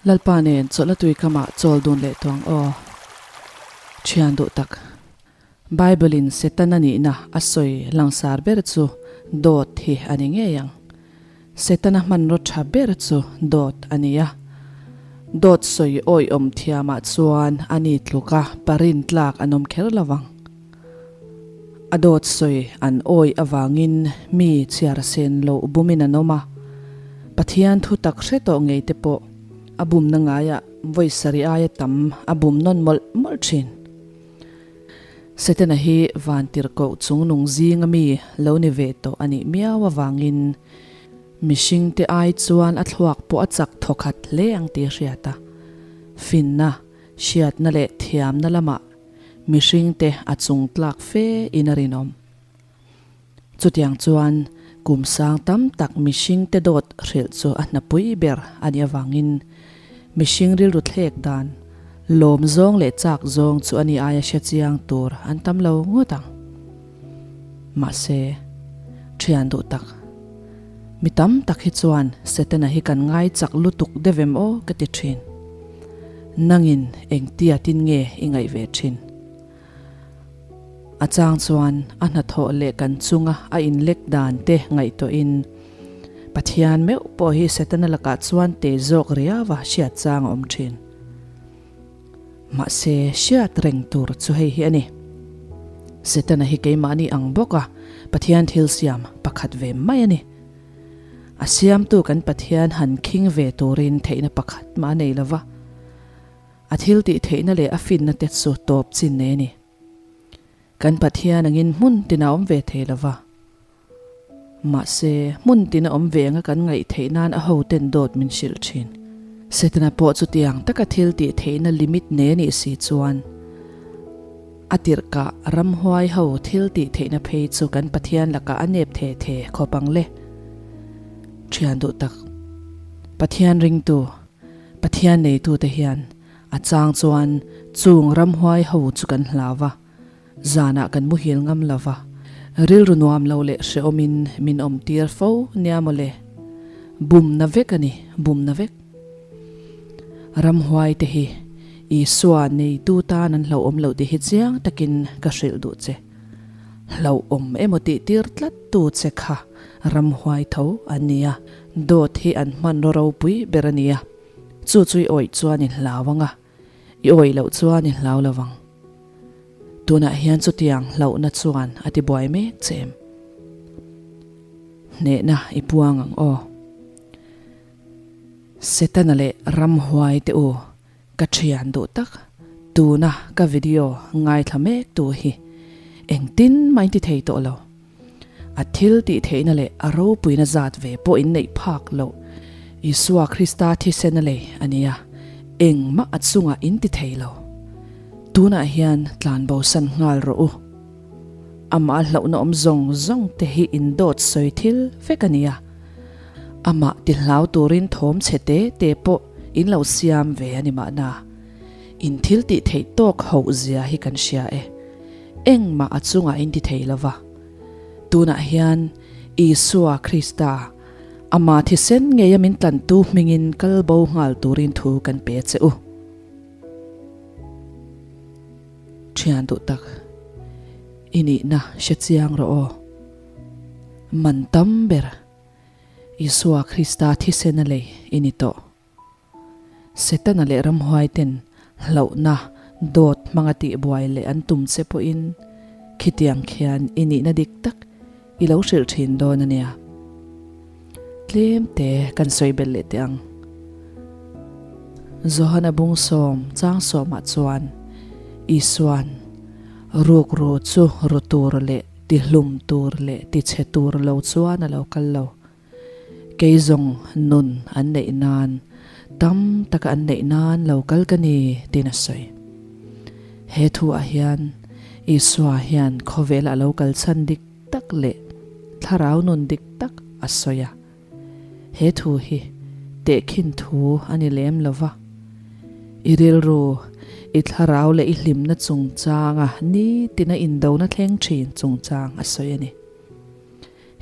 Lalpa nen chawlhna tui kamah chawl dun leh tawh ang aw. Thian duh tak. Bible in Setana nihna a sawi langsar ber chu dawt hi a ni ngei ang. Setana hmanraw tha ber chu dawt a ni a. Dawt sawi awihawm thiamah chuan a ni tluka parin tlak an awm kher lo vang. A dawt sawi an awih avangin mi chhiar sen loh bumin an awm a. Pathian thu tak hre tawh ngei te pawh a bumna ngaiah vawi sarih aia tam a bum nawn mawlh mawlh thin. Setana hi vantirhkoh chungnung zinga mi lo ni ve tawh a nih miau avangin mihringte ai chuan a thluak pawh a chak thawkhat hle ang tih a hriat a. Finna, hriatna leh thiamna lamah mihringte a chung tlak fe in a rinawm. Chutiang chuan kum sang tam tak mihringte dawt hrilh chu a hnapui ber a nih avangin mihring rilru thlek dan, lawm zawng leh chak zawng chu a ni aia hre chiang tur an tam lo ngawt ang. Mahse, thian duh tak, mi tam tak hi chuan Setana hi kan ngai chak lutuk deuh em aw ka ti thin. Nangin engtia tin nge i ngaih ve thin? A chang chuan a hnathawh leh kan chunga a inlek dan te ngaihtuahin Pathian meuh pawh hi Setana lakah chuan te zawk riauva hriat chang a awm thin. Mahse, hriat reng tur chu hei hi a ni. Setana hi keimahni ang bawka Pathian thil siam pakhat ve mai a ni. A siamtu kan Pathian han khing ve turin theihna pakhat mah a nei lova. A thil tih theihna leh a finna te chu tawp chin nei a ni. Kan Pathian angin hmun tina awm ve thei lo va. Mahse, hmun tina awm ve anga kan ngaih theih nan a hoten dawt min hrilh thin. Setana pawh chutiang taka thil tih theihna limit nei a nih si chuan, a tirhkah ramhuai ho thil tih theihna phei chu kan Pathian lakah a nep the the khawp ang le. Thian duh tak, Pathian ringtu, Pathian neitute hian a chang chuan chung ramhuai ho chu kan hlau va, zanah kan muhil ngam lo va, rilru nuam lo leh hrehawmin min awm tir fo nia mawle. Bumna vek a ni, bumna vek. Ramhuai te hi Isua neitu tan an hlauhawm loh tih hi chiang takin ka hrilh duh che. Hlauhawm emaw tih tir tlat tu che kha ramhuai tho an ni a. Dawt hi an hmanraw ropui ber a nia, chu chu i awih chuan i hlau ang a, i awih loh chuan i hlau lo vang. Tunah hian chutiang hlauhna chuan a ti buai mek che em? Hnehna i puang ang aw. Setana leh ramhuai te u, ka thian duh tak, tuna ka video ngaithla mek tu hi engtin mah in ti thei tawh lo. A thil tih theihna leh a ropuina zat ve pawh in neih phak loh. Isua Krista thisen a lei a nia, engmah a chungah in ti thei lo. Tunah hian tlanbosan nghal rawh u. Amah hlauhna awm zawng zawng te hi in dawt sawi thil vek a nia. Amah ti hlau turin thawm chhe te te pawh in lo siam ve a ni mahna. In thil tih theih tawk hoh zia hi kan hria e. Engmah a chungah in ti thei lo va. Tunah hian Isua Krista, Ama thisen ngeia min tlantu hmingin kal bo nghal turin thu kan pe che u. Thian duh tak, i nihna hre chiang rawh aw. Man tam ber, Isua Krista thisen a lei i ni tawh. Setana leh ramhuai ten hlauhna dawt hmanga tihbuai leh an tum che pawhin khitiang khian i nihna dik tak i lo hrilh thin dawn a nia. Tlem te kan sawi belh leh teh ang. Johana bung sawm chang sawmah chuan Isua'n rukru chu ru tur leh tihlum tur leh tichhe tur lo chuan a lo kal lo. Kei zawng nun an neih nan, tam taka an neih nan lo kal ka ni, tiin a sawi. He thuah hian Isua hian khawvela a lo kal chhan dik tak leh thlarau nun dik tak a sawi a. He thu hi tehkhin thu a ni lem lo va. I rilru, i thlarau leh i hlimna chungchanga nitina indona thleng thin chungchang a sawi a ni.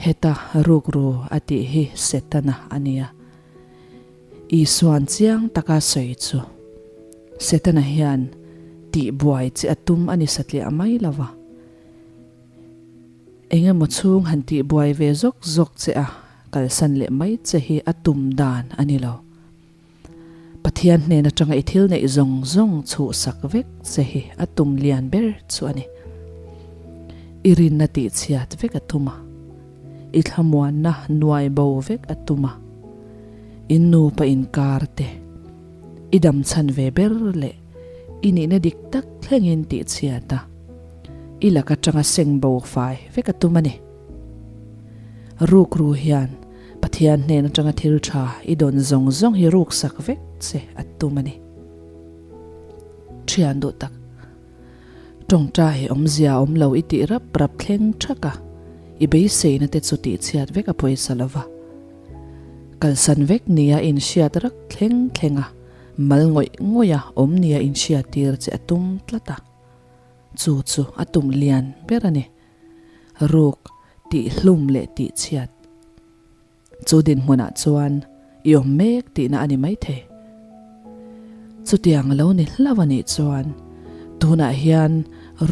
Heta rukru a tih hi Setana a nia. Isua'n chiang taka sawi chu Setana hian tihbuai che a tum a ni satliah mai lo va. Eng emaw chhung han tihbuai ve zawk zawk che a kalsan leh mai che hi a tum dan a ni lo. Pathian hnen atanga i thil neih zawng zawng chhuhsak vek che hi a tum lian ber chu a ni. I rinna tihchhiat vek a tum a, i thlamuanna nuai bo vek a tum a, in nupa inkar te, i damchhan ve ber leh i nihna dik tak thlengin tihchhiat a, i lak atanga seng bo fai vek a tum a ni. Rukru hian Pathian hnen atanga thil tha i dawn zawng zawng hi ruksak vek che a tum a ni. Thian duh tak, tawngtai hi awmzia awm lo i tih rap rap thleng thak a, i beiseina te chu tihchhiat vek a pawisa lo va. Kalsan vek nia inhriat rak thleng thleng a, mal ngawih ngawih a awm nia inhriat tir che a tum tlat a. Chu chu a tum lian ber a ni. Ruk tihhlum leh tihchhiat. Chu dinhmunah chuan i awm mek tihna a ni maithei. Chutiang a lo ni hlauh a nih chuan tunah hian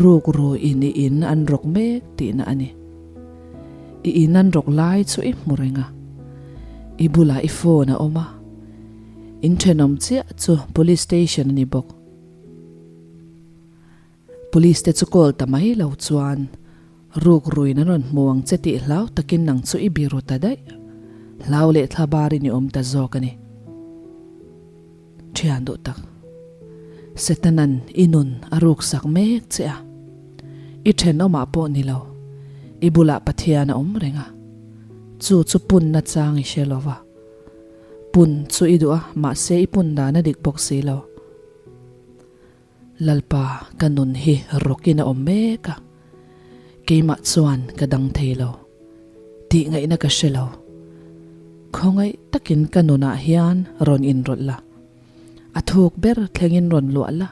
rukru in i in an rawk mek tihna a ni. I in an rawk lai chu i hmu reng a, i bulah i phone a awm a, in thenawm chiah chu police station a ni bawk. Police te chu call ta mai lo chuan rukruin an rawn hmu ang che tih hlau takin nang chu i biru ta daih. Hlau leh thla barin i awm ta zawk a ni. Thian duh tak. Setanan i nun a ruksak mek che a. I thenawmah pawh ni lo. I bulah Pathian a awm reng a. Chu chu punna chang i hre lo va. Pun chu i duh a, mahse i pun dan a dik bawk si lo. Lalpa, ka nun hi rawkin a awm mek a, keimah chuan ka dang thei lo, tih ngaihna ka hre lo. Khawngaih takin ka nunah hian rawn inrawlh la, a thuk ber thlengin rawn luah la,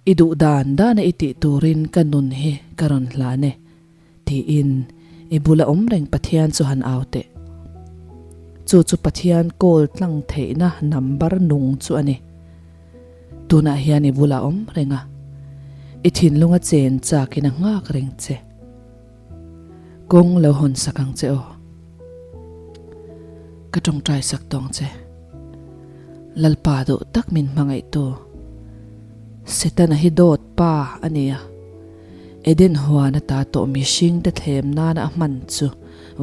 i duh dan dana i tih turin ka nun hi ka rawn hlan e. Tiin i bula awm reng Pathian chu han au teh. Chu chu Pathian call tlang theihna number nung chu a ni. Tunah hian i bula awm reng a, i thinlunga chen chakin a nghak reng che. Kawng lo hawn sak ang che aw. Ka tawngtai sak tawng che. Lalpa duh tak min hmangaihtu. Setana hi dawt pa a ni a. Eden huan ata tawh mihringte thlem nana a hman chu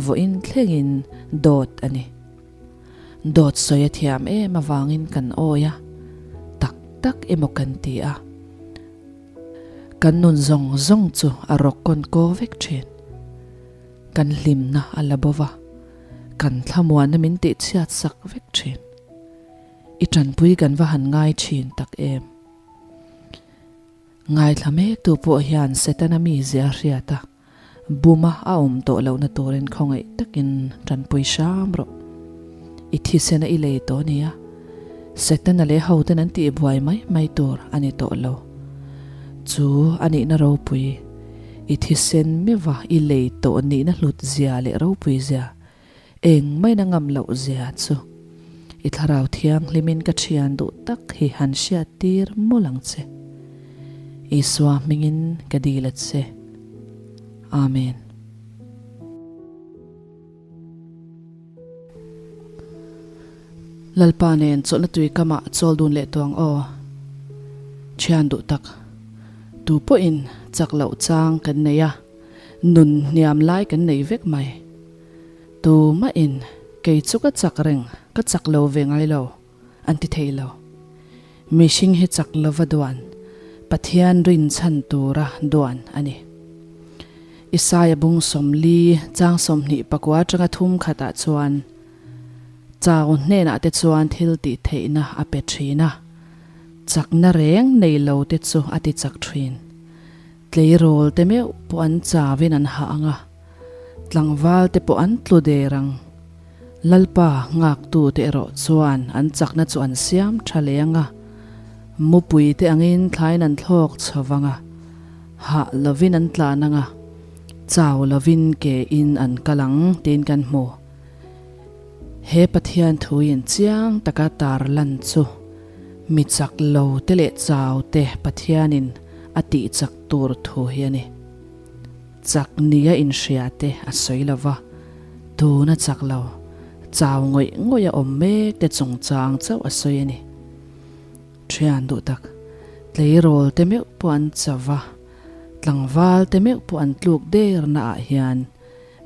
vawiin thlengin dawt a ni. Dawt sawi a thiam em avangin kan awi a, tak tak emaw kan ti a. Kan nun zawng zawng chu a rawk kawn kaw vek thin. Kan hlimna a la bo va, kan thlamuanna min tihchhiat sak vek thin. I tanpui kan va han ngai thin tak em. Ngaithla mek tu pawh hian Setana mizia a hriat a, buma a awm tawh lohna turin khawngaih takin tanpui hram rawh. I thisena i lei tawh nia, Setana leh hoten an tihbuai mai mai tur a ni tawh lo. Chu a nihna ropui, i thisen meuha i lei tawh nihna hlut zia leh ropui zia Eng maina ngam loh zia chu i thlarau thianghlimin ka thian duh tak hi han hriat tir mawlh ang che. Isua hmingin ka dil a che. Amen. Lalpa nen chawlhna tui kamah chawl dun leh tawh ang aw. Thian duh tak, tu pawhin chak loh chang kan nei a. Nun hniam lai kan nei vek mai. Tumahin kei chu ka chak reng, ka chak lo ve ngai lo, an ti thei lo. Mihring hi chak lova duan, Pathian rinchhan tura duan a ni. Isaia bung 40 chang 29 atanga thum khatah chuan, Chau hnenah te chuan thil tih theihna a pe thin a, chakna reng nei lo te chu a ti chak thin. Tleirawl te meuh pawh an chauin an hah ang a, tlangval te pawh an tlu der ang. Lalpa nghaktu te erawh chuan an chakna chu an siam tha leh ang a, mupui te angin thlain an thlawk chho vang a, hah lovin an tlan ang a, chau lovin ke in an kal ang tiin kan hmu. He Pathian thuin chiang taka tar lan chu mi chak lo te leh chau te Pathianin a tih chak tur thu hi a ni. Chak nia inhria te a sawi lo va, tuna chak lo, chau ngawih ngawih a awm mek te chungchang chauh a sawi a ni. Thian duh tak, tleirawl te meuh pawh an cho va, tlangval te meuh pawh an tluk der na ah hian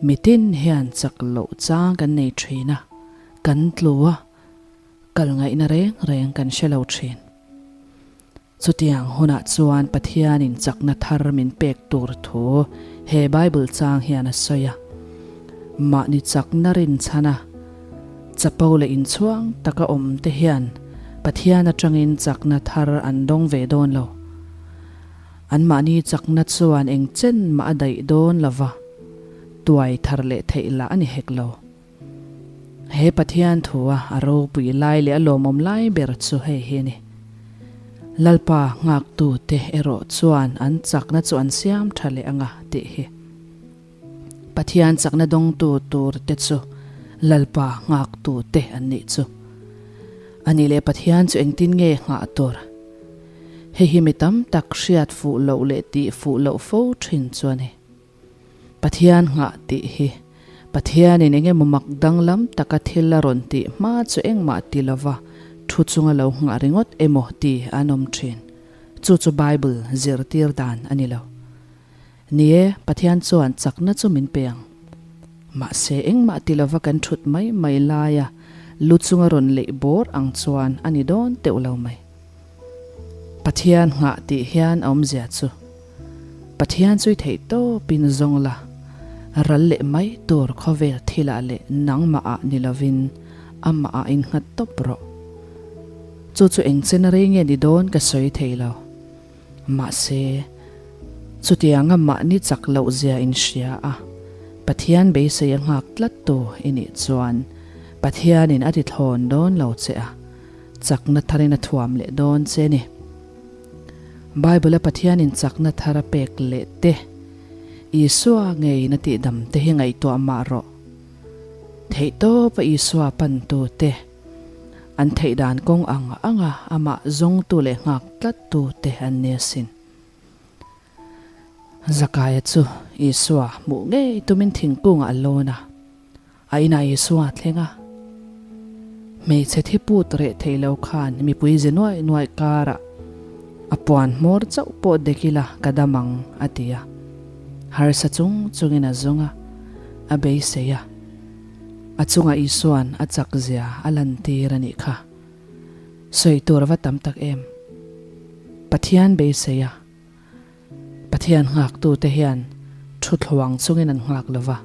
mitin hian chak loh chang kan nei thin a, kan tlu a, kal ngaihna reng reng kan hre lo thin. Chutiang hunah chuan Pathianin chakna thar min pek tur thu he Bible chang hian a sawi a. Mahni chakna rinchhana chapo leh inchhuang taka awm te hian Pathian atangin chakna thar an dawng ve dawn lo. Anmahni chakna chuan eng chen mah a daih dawn lova, tuai thar leh theih lah a ni hek lo. He Pathian thua a ropui lai leh a lawmawm lai ber chu hei hi a ni. Lalpa nghaktute erawh chuan an chakna chu an siam tha leh anga tih hi. Pathian chakna dawngtu turte chu Lalpa nghaktute an nih chu. A nih leh Pathian chu engtin nge nghah tur? Hei hi mi tam tak hriat fuh loh leh tih fuh loh fo thin chu a ni. Pathian nghah tih hi Pathianin eng emaw mak danglam taka thil a rawn tih hma chu engmah ti lova thu chunga lo nghah ringawt emaw ti an awm thin. Chu chu Bible zirtir dan a ni lo. Ni e, Pathian chuan chakna chu min pe ang. Mahse engmah ti lova kan thut mai mai laia lu chunga rawn leih bawr ang chuan a ni dawn teuh lo mai. Pathian nghah tih hian a awmzia chu Pathian chu i theih tawpin zawng la, ral leh mai tur khawvel thilah leh nangmah ah ni lovin amah ah innghat tawp rawh. Chu chu eng chen rei nge ni dawn ka sawi thei lo. Mahse, chutianga mahni chak loh zia inhria a, Pathian beisei a nghak tlat tu i nih chuan Pathianin a ti thlawn dawn lo che a, chakna tharin a thuam leh dawn che ni. Bible-a Pathianin chakna thar a pek leh te, Isua ngeiin a tihdam te hi ngaihtuah mah rawh. Theihtawpa Isua pantu te, an theih dan kawng ang anga amah zawngtu leh nghak tlattu te an ni asin. Zakaia chu Isua hmuh ngei tumin thingkungah a lawn a. A inah Isua a thleng a. Hmeichhe thi put reh thei lo khan mipui ze nuaih nuaih karah a puan hmawr chauh pawh dek ila ka dam ang a ti a. Harsa chung chungin a zawng a, a beisei a. A chungah Isua'n a chak zia a lantir a nih kha. Sawi tur a va tam tak em. Pathian beisei a. Pathian nghaktute hian thu thluang chungin an nghak lo va,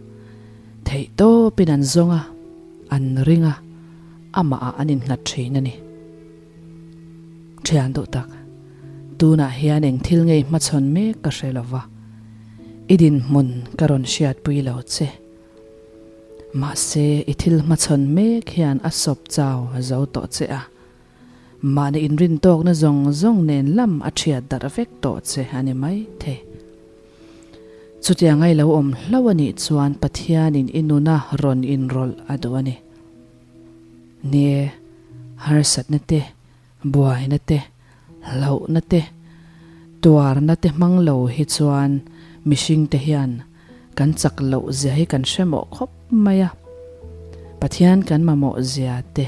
theih tawpin an zawng a, an ring a, amahah an innghat thin a ni. Thian duh tak, tunah hian eng thil ngei hmachhawn mek ka hre lo va, i dinhmun ka rawn hriatpui lo che. Mahse, i thil hmachhawn mek hian a sawp chau zo tawh che a. Mahni inrintawkna zawng zawng nen lam a thiat darh vek tawh che a ni mai thei. Chutiang a i lo awm hlauh a nih chuan Pathianin i nuna rawn inrawlh a duh a ni. Ni e, harsatna te, buaina te, hlauhna te, tuarna te hmang lo hi chuan mihringte hian kan chak loh zia hi kan hre mawh khawp mai a. Pathian kan mamawh zia te,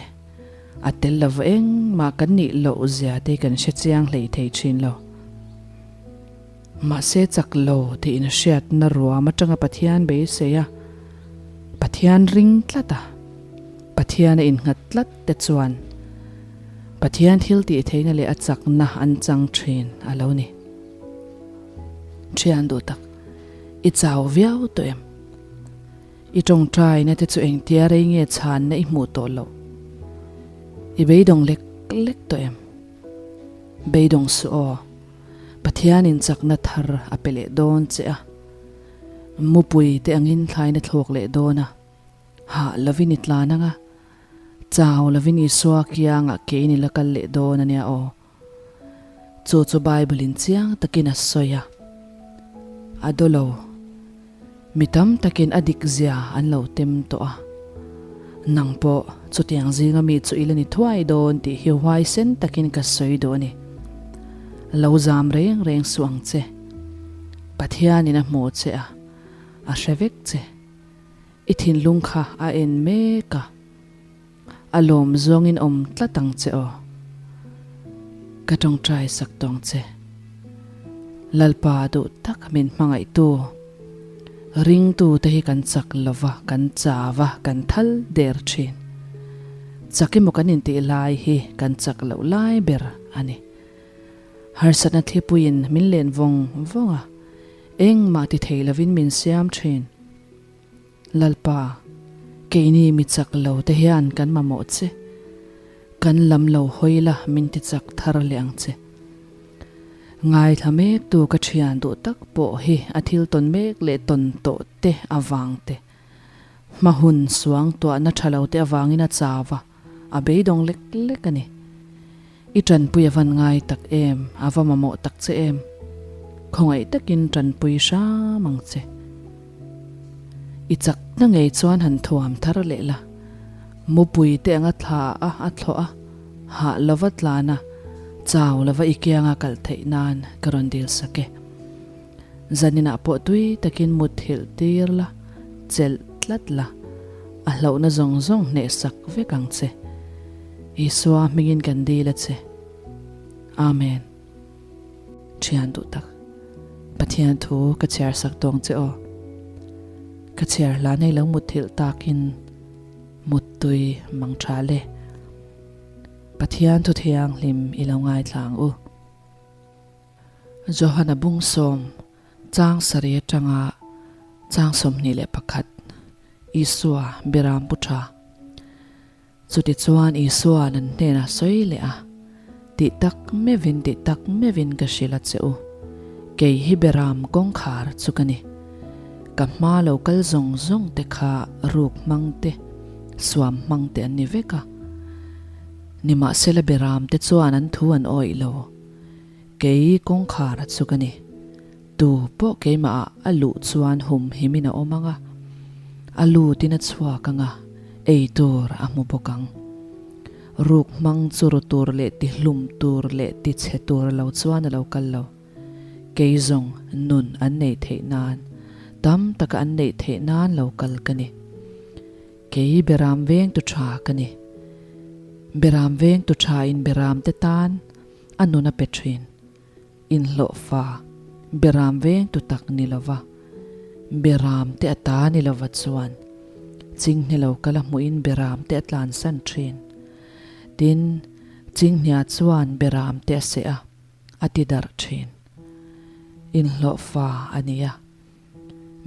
A tel lo engmah kan nih loh zia te kan hre chiang hlei thei thin lo. Mahse chak lo tih in hriatna ruam atanga Pathian beisei a, Pathian ring tlat a, Pathian a innghat tlat te chuan Pathian thil tih theihna leh a chakna an chang thin a lo ni. Thian duh tak, i chau viau tawh em? I tawngtaina te chu engtia rei nge chhanna i hmuh tawh loh? I beidawng lek lek tawh em? Beidawng suh aw, Pathianin chakna thar a pe leh dawn che a, mupui te angin thlaina thlawk leh dawn a, hah lovin i tlan ang a, chau lovin Isua kiangah kein i la kal leh dawn a nia aw. Chu chu Bible in chiang takin a sawi a, a daw lo. Mi tam takin a dik zia an lo tem tawh a. Nang pawh chutiang zinga mi chu i la ni thuai dawn tih hi huaisen takin ka sawi duh a ni. Lo zam reng reng suh ang che. Pathianin a hmu che a, a hre vek che. I thinlung kha a en mek a. A lawm zawngin awm tlat ang che aw. Ka tawngtai sak tawng che. Lalpa duh tak min hmangaihtu. Ringtu te hi kan chak lova, kan chau a, kan thal der thin. Chak emaw kan intih lai hi kan chak loh lai ber a ni. Harsatna thlipuiin min len vawng vawng a, engmah ti thei lovin min siam thin. Lalpa, keini mi chak lo te hian kan mamawh che. Kan lam lo hawi la min ti chak thar leh ang che. Ngaithla mek tu ka thian duh tak pawh hi a thil tawn mek leh tawn tawh te avang te, hma hun suang tuahna tha lo te avangin a chau a, a beidawng lek lek a ni. I tanpui a van ngai tak em, a va mamawh tak che em. Khawngaih takin tanpui hram ang che. I chakna ngei chuan han thuam thar leh la. Mupui te anga thla a a thlawh a, hah lova tlan a, chau lova i kianga kalh theih nan ka rawn dil sak e. Zaninah pawh tui takin mutthilh tir la, chelh tlat la, a hlauhna zawng zawng hnehsak vek ang che. Isua hmingin kan dil a che. Amen. Thian duh tak. Pathian thu ka chhiar sak tawng che aw. Ka chhiar hla nei lo mutthilh takin muttui mang tha le. Pathian thu thianghlim i lo ngaithla ang u. Johana Bungsawm, Chang sarih atanga chang 21, Isua Biram Pu Tha. Chutichuan Isua'n an hnenah sawi leh a, Tih tak meuhin, tih tak meuhin ka hrilh a che u, kei hi Biram kawngkhar chu ka ni. Ka hma lo kal zawng zawng te kha ruk hmang te, suam hmang te an ni vek a. Nimahsela Biram te chuan an thu an awih lo. Kei kawngkhar a chuk a ni. Tu pawh keimah ah a luh chuan hum himin a awm ang a, a lutin a chhuak ang a, ei tur a hmu bawk ang. Ruk hmang chu ru tur leh ti hlum tur leh ti chhe tur lo chuan a lo kal lo. Kei zawng nun an neih theih nan, tam taka an neih theih nan lo kal ka ni. Kei Beram vengtu tha ka ni. Beram vengtu tha in Beram te tan a nun a pe thin. Inhlawhfa Beram vengtu tak ni lova, Beram te a ta ni lova chuan Chinghne lo kal a hmuhin Beram te a tlansan thin. Tin, Chinghnia chuan Beram te a seh a, a ti darh thin. Inhlawhfa a ni a.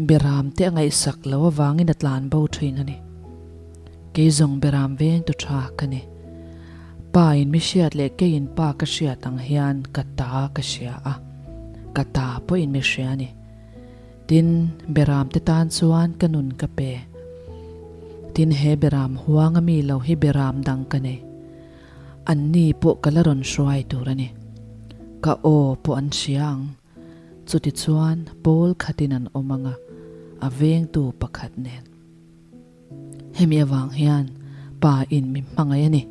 Beram te a ngaihsak lo avangin a tlan bo thin a ni. Kei zawng beram vengtu tha ka ni. Pa in mi hriat leh keiin pa ka hriat ang hian ka ta ka hria a, ka ta pawhin mi hria a ni. Tin, beram te tan chuan ka nun ka pe. Tin, he beram huanga mi lo hi beram dang ka nei. Anni pawh ka la rawn hruai tur a ni. Ka aw pawh an hria ang. Chutichuan pawl khatin an awm ang a, a vengtu pakhat nen. Hemi avang hian pa in mi hmangaih a ni.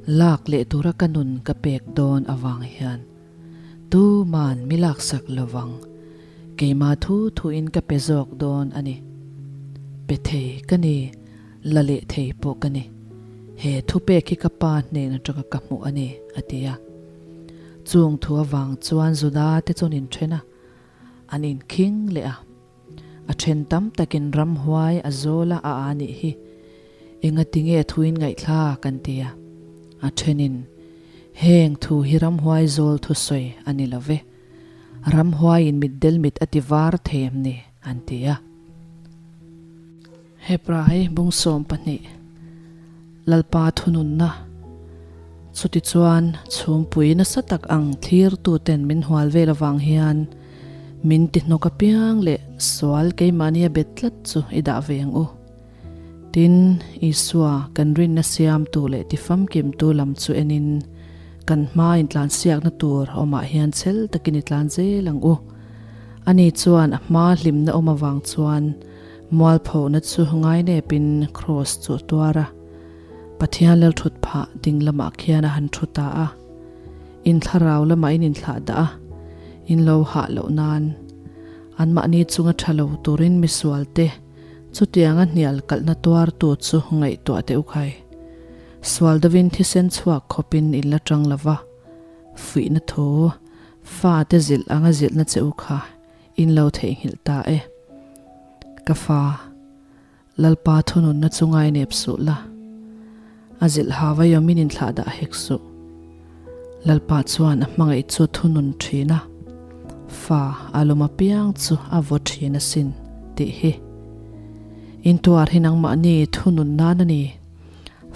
Lak leh tura ka nun ka pek dawn avang hian tuman mi laksak lovang, keimah thu thuin ka pe zawk dawn a ni. Pe thei ka ni, la leh thei pawh ka ni. He thupek hi ka pa hnen atanga ka hmuh a ni, a ti a. Chung thu avang chuan Juda te chuan inthen a, an inkhing leh a. A then tam takin ramhuai a zawl a a a nih hi. Engatinge a thuin ngaihthlak an ti a. A thenin, Heng thu hi ramhuai zawl thusawi a ni lo ve. Ramhuaiin mitdel mit a ti var thei em ni? an ti a. Hebrai bung 12, Lalpa thununna. Chutichuan, chhumpui nasa tak ang thlirtuten min hual vel avang hian min ti hnawk apiang leh sual keimahnia bet tlat chu i dah ve ang u. Tin, Isua kan rinna siamtu leh tifamkimtu lam chu enin kan hma intlansiakna tur awmah hian chhel takin i tlan zel ang u. Ani chuan a hma hlimna awm avang chuan. Mualphona chu ngainepin Kraws chu a tuar a, Pathian lalthut phah ding lamah khian a han thu ta a. In thlarau lamah in inthlah dah a, in lo hah loh nan. Anmahni chunga tha lo turin misualte chutianga hnial kalhna tuartu chu ngaihtuah teh u khai. Sual deuhin thisen chhuak khawpin in la tang lo va, fuihna thu fate zilh anga zilhna che u kha in lo theihnghilh ta e. Ka fa, Lalpa thununna chu ngainep suh la, a zilh ha vaiawmin inthlah dah hek suh. Lalpa chuan a hmangaih chu thunun thin a, fa a lawm apiang chu a vaw thin asin tih hi. Intuar hi nangmahni thunun nan a ni.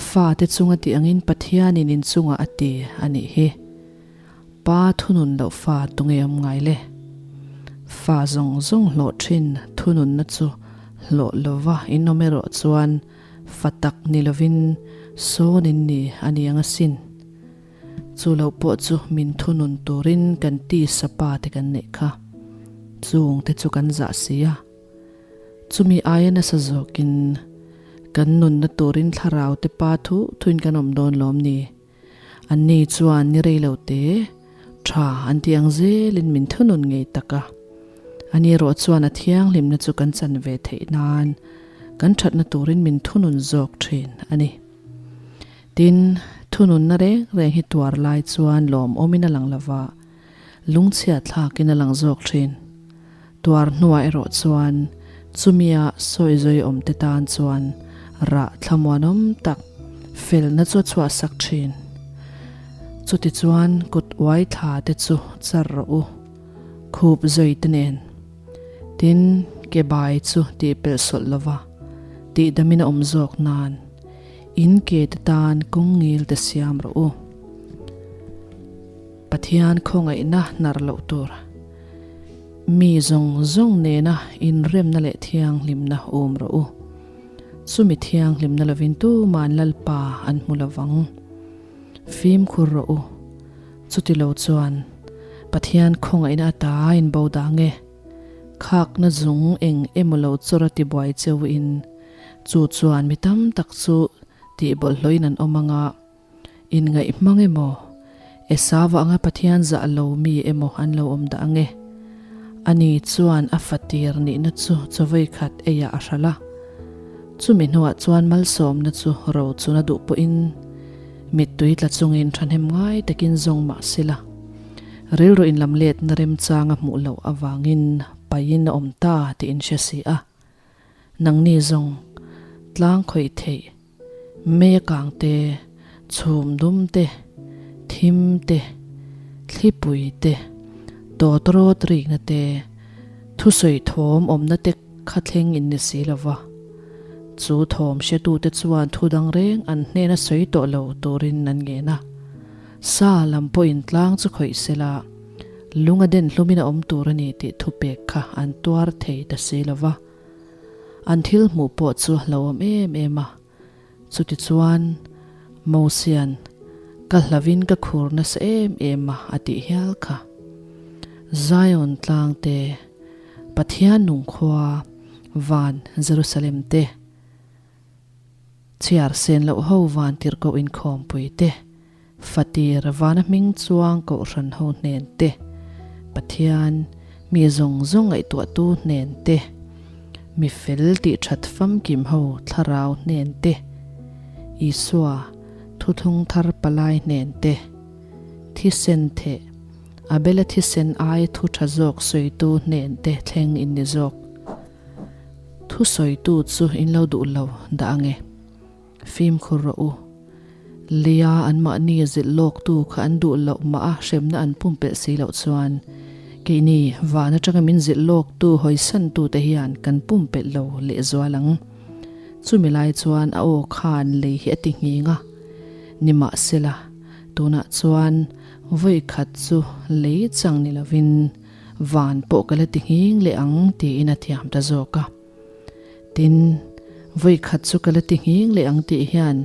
Fate chunga tih angin Pathianin inchungah a ti a nih hi. Pa thunun loh fa tunge awm ngai le? Fa zawng zawng hlawh thin thununna chu hlawh lova in awm erawh chuan fa tak ni lovin sawn in ni a ni ang asin. Chu loh pawh chu min thunun turin kan tisa pa te kan neih kha. Chung te chu kan zah si a. Chumi aia nasa zawkin kan nunna turin thlarau te pa thu thuin kan awm dawn lawm ni? Anni chuan ni rei lo te, tha an ti ang zelin min thunun ngei tak a. Ani erawh chuan a thianghlimna chu kan chan ve theih nan kan thatna turin min thunun zawk thin a ni. Tin, thununna reng reng hi tuar lai chuan lawmawmin a lang lova, lungchhiat thlakin a lang zawk thin. Tuar hnuah erawh chuan chumia sawizawi awmte tan chuan rah thlamuanawm tak felna chu a chhuahsak thin. Chutichuan kut uai thla te chu char rawh u, khup zawi te nen. Tin, ke bai chu tih pelh sawlh lova tihdamin a awm zawk nan in ke te tan kawng ngil te siam rawh u. Pathian khawngaihna hnar loh tur. Mi zawng zawng nena inremna leh thianghlimna awm rawh u. Chumi thianghlimna lovin tuman Lalpa an hmu lovang. Fimkhur rawh u. Chuti lo chuan Pathian khawngaihna ata in bo dang e. Khakna zung eng emaw lo chawr a tibuai cheu in chu chuan mi tam tak chu tihbawlhhlawhin an awm anga, Inngaih hmang emaw, Esau anga Pathian zah lo mi emaw an lo awm dah ange. Ani chuan a fatir nihna chu chawei khat eiah a hralh a. Chumi hnuah chuan malsawmna chu ro chuna duh pawhin mittui tla chungin thahnem ngai takin zawng mah sela, rilru inlamletna remchanga hmuh loh avangin paihin a awm ta tih in hre si a. Nangni zawng tlang khawih theih mei a kang te, chhum dum te, thim te, thlipui te, tawtrawt rikna te, thusawi thawm awmna te kha thleng in ni si lo va. Chu thawm hretute chuan thu dang reng an hnena sawi tawh lo turin an ngen a. Sa lam pawhin tlang chu khawih sela, lung a den hlumin a awm tur a ni tih thupek kha an tuar thei ta si lo va. An thil hmuh pawh chu a hlauhawm em em a. Chutichuan, Mosia'n, Ka hlauhin ka khur nasa em em a, a tih hial kha. Zion tlang te, Pathian nung khua, van Jerusalem te, chhiar sen loh ho van tirhkoh inkhawmpui te, Fatir vana hming chuang kohhran ho hnen te, Pathian mi zawng zawng ngaihtuahtu hnen te, mi fel tih that famkim ho thlarau hnen te, Isua thuthlung thar palai hnen te, thisen theh, Abela thisen ai thu tha zawk sawitu hnen te thleng in ni zawk. Thu sawitu chu in lo duh lo dah ange. Fimkhur rawh u. Leia anmahni zilh lawktu kha an duh loh mah a hremna an pumpelh si loh chuan keini van atanga min zilh lawktu hawisantute hian kan pumpelh lo lehzual ang. Chumi lai chuan a aw khan lei hi a ti nghing a, nimahsela tunah chuan vawi khat chu lei chang ni lovin van pawh ka la ti nghing leh ang tiin a thiam ta zawk a. Tin, vawi khat chu ka la ti nghing leh ang tih hian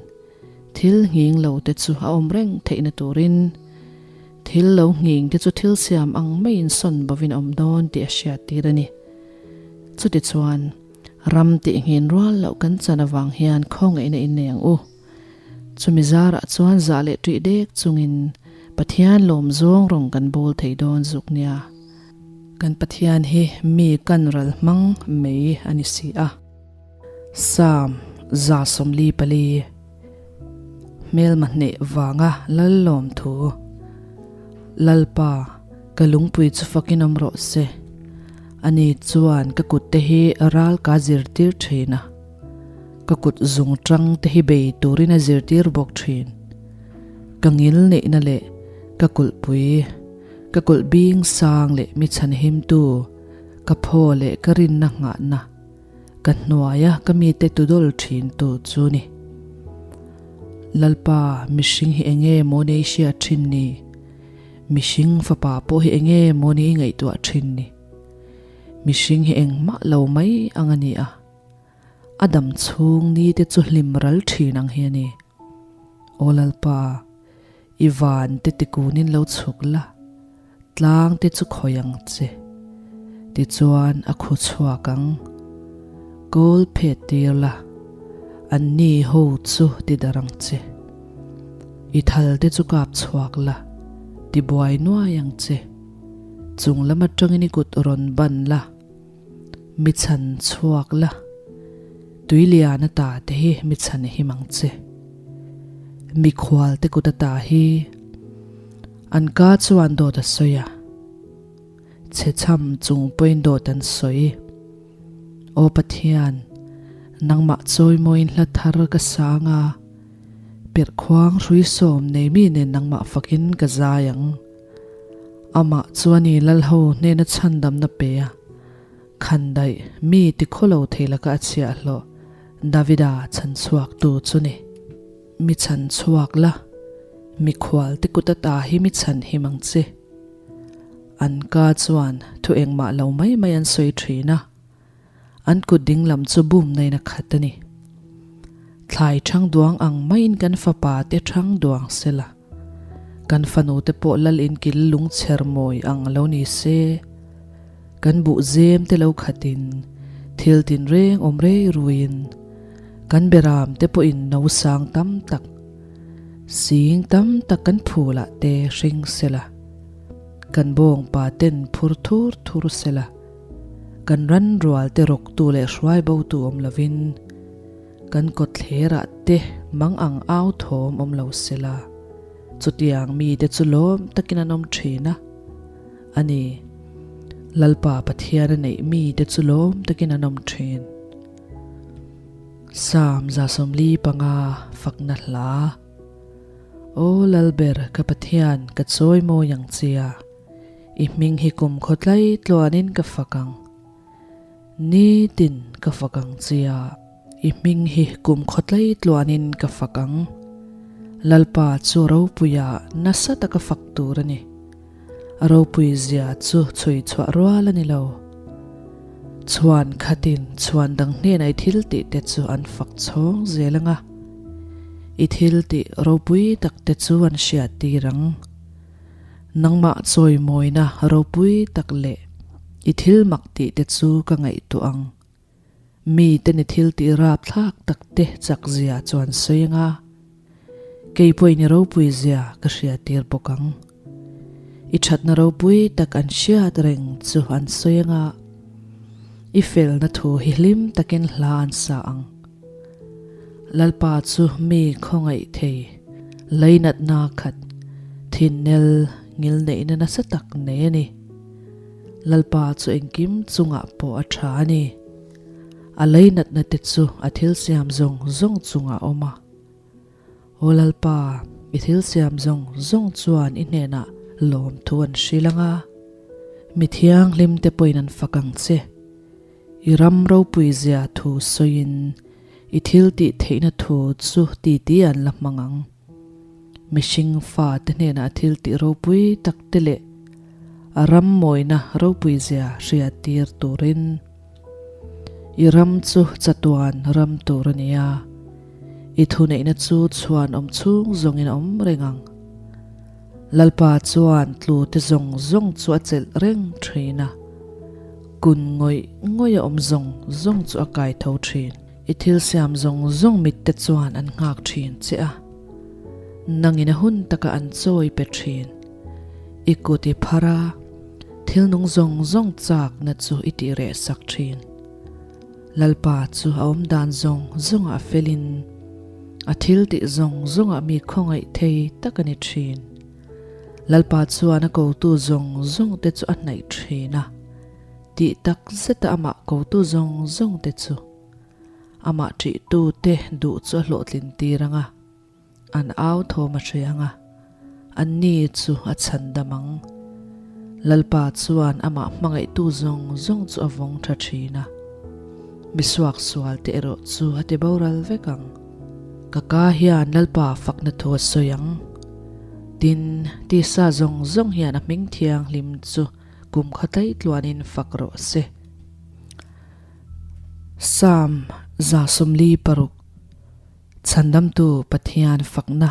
thil nghing lo te chu a awm reng theihna turin thil lo nghing te chu thil siam ang maiin sawn bovin a awm dawn tih a hriat tir a ni. Chutichuan, Ram tihnghin rual loh kan chan avang hian khawngaihna in nei ang u. Chumi zarah chuan zah leh ṭih dek chungin Pathian lawm zawng rawng kan bawl thei dawn zuk nia. Kan Pathian hi mi kan ral hmang mai a ni si a. Psalm 144 Hmelma hneh vanga lal lawm thu Lalpa, ka lungpui chu fakin awm rawh se. Ani chuan ka kutte hi ral ka zirtir thin a. Ka kut zung tang te hi bei turin a zirtir bawk thin. Ka ngil neihna leh ka kulhpui, ka kulh bing sang leh mi chhanhimtu, ka phaw leh ka rinna nghahna, ka hnuaia ka mite tudawl thintu chu ni. Lalpa, mihring hi enge maw ni i hriat thin ni? Mihring fapa pawh hi enge maw ni i ngaihtuah thin ni? Mihring hi engmah lo mai ang a ni a. A dam chhung ni te chu hlim ral thin ang hi a ni. Aw Lalpa, i van te tikunin lo chhuk la, tlang te chu khawi ang che. Tichuan a khu chhuak ang. Kawl phet tir la, an ni ho chu ti darh ang che. I thal te chu kap chhuak la, ti buai nuai ang che. Chung lam atangin i kut rawn ban la. Mi chhan chhuak la, tui lian ata te hi mi chhan him ang che. Mikhual te kut ata hi an ka chuan dawt a sawi a, chhe chham chung pawhin dawt an sawi. Aw Pathian, nangmah chawimawiin hla thar ka sang a, perhkhuang hrui sawm nei mi nen nangmah fakin ka zai ang. Amah chuan i lalho hnena chhandamna pe a, khandaih mi tikhawlo thei laka a chhiahhlawh Davida chhanchhuaktu chu ni. Mi chhanchhuak la, mikhual te kut ata hi mi chhanhim ang che. An ka chuan thu engmah lo mai mai an sawi thin a. An kut dinglam chu bum nain a khat a ni. Thlai ṭhang duang ang maiin kan fapa te ṭhang duang se la, kan fanu te pawh lal inkil lungchher mawi ang lo ni se, kan buh zem te lo khatin thil tinreng awm rei ruiin kan beram te pawhin no sang tam tak, sing tam tak kan phulah te hring se la, kan bawngpa ten phur thur thur se la. Kan ran rual te rawktu leh hruai botu awm lovin kan kawtthlerah te mang ang au thawm awm lo se la, chutiang mite chu lawm takin an awm thin a, a ni. Lalpa Pathian a neih mite chu lawm takin an awm thin. Psalm 145 Fakna Hla Aw Lalber ka Pathian ka chawimawi ang chia. I hming hi kum khawtlai tluanin ka fak ang. Nitin ka fak ang chia. I hming hi kum khawtlai tluanin ka fak ang. Lalpa chu ropuia nasa taka fak tur a ni. A ropui zia chu chhui chhuah rual a ni lo. Chhuan khatin chhuan dang hnenah i thil tih te chu an fak chhawng zel ang a. I thil tih ropui tak te chu an hriat tir ang. Nangmah chawimawina ropui tak leh i thil mak tih te chu ka ngaihtuah ang. Miten i thil tih rapthlak tak te chak zia chuan sawi anga, kei pawhin i ropui zia ka hriattir bawk ang. I thatna ropui tak an hriat reng chu an sawi anga, i felna thu hi hlim takin hla an sa ang. Lalpa chu mi khawngaih thei, leinatna khat, thinnel ngilneihna nasa tak nei a ni. Lalpa chu engkim chungah pawh a tha a ni. A leinatna te chu a thil siam zawng zawng chungah a awm a. Aw Lalpa, i thil siam zawng zawng chuan i hnenah lawmthu an hrilh ang a, mi thianghlim te pawhin an fak ang che. I ram ropui zia thu sawiin i thil tih theihna thu chu titi an la hmang ang. Mihring fate hnenah thil tih ropui tak te leh a ram mawina ropui zia hriattir turin i ram chu chatuan ram tur a ni a, i thuneihna chu chhuan awm chhung zawngin a awm reng ang. Lalpa chuan tlute zawng zawng chu a chelh reng thin a. Kun ngawih ngawih a awm zawng zawng chu a kai tho thin. I thil siam zawng zawng mit te chuan an nghak thin che a. Nangin a hun taka an chawi pe thin. I kut i phar a, thil nung zawng zawng chakna chu i tih reh sak thin. Lalpa chu a awm dan zawng zawngah a felin, a thil tih zawng zawngah mi khawngaih thei tak a ni thin. Lalpa chuan a kotu zawng zawng te chu a hnaih thin a, tih tak zeta amah kotu zawng zawng te chu amah ṭihtu te duh chu a hlawhtlin tir ang a. An au thawm a hre ang a, anni chu a chhan dam ang. Lalpa chuan amah hmangaihtu zawng zawng chu a vawng tha thin a, misuak sual te erawh chu a ti boral vek ang. Ka ka hian Lalpa fakna thu a sawi ang. Tin, tisa zawng zawng hian a hming thianghlim chu kum kha tlaih tluanin fak rawh se. Psalm 146. Chhandamtu Pathian fakna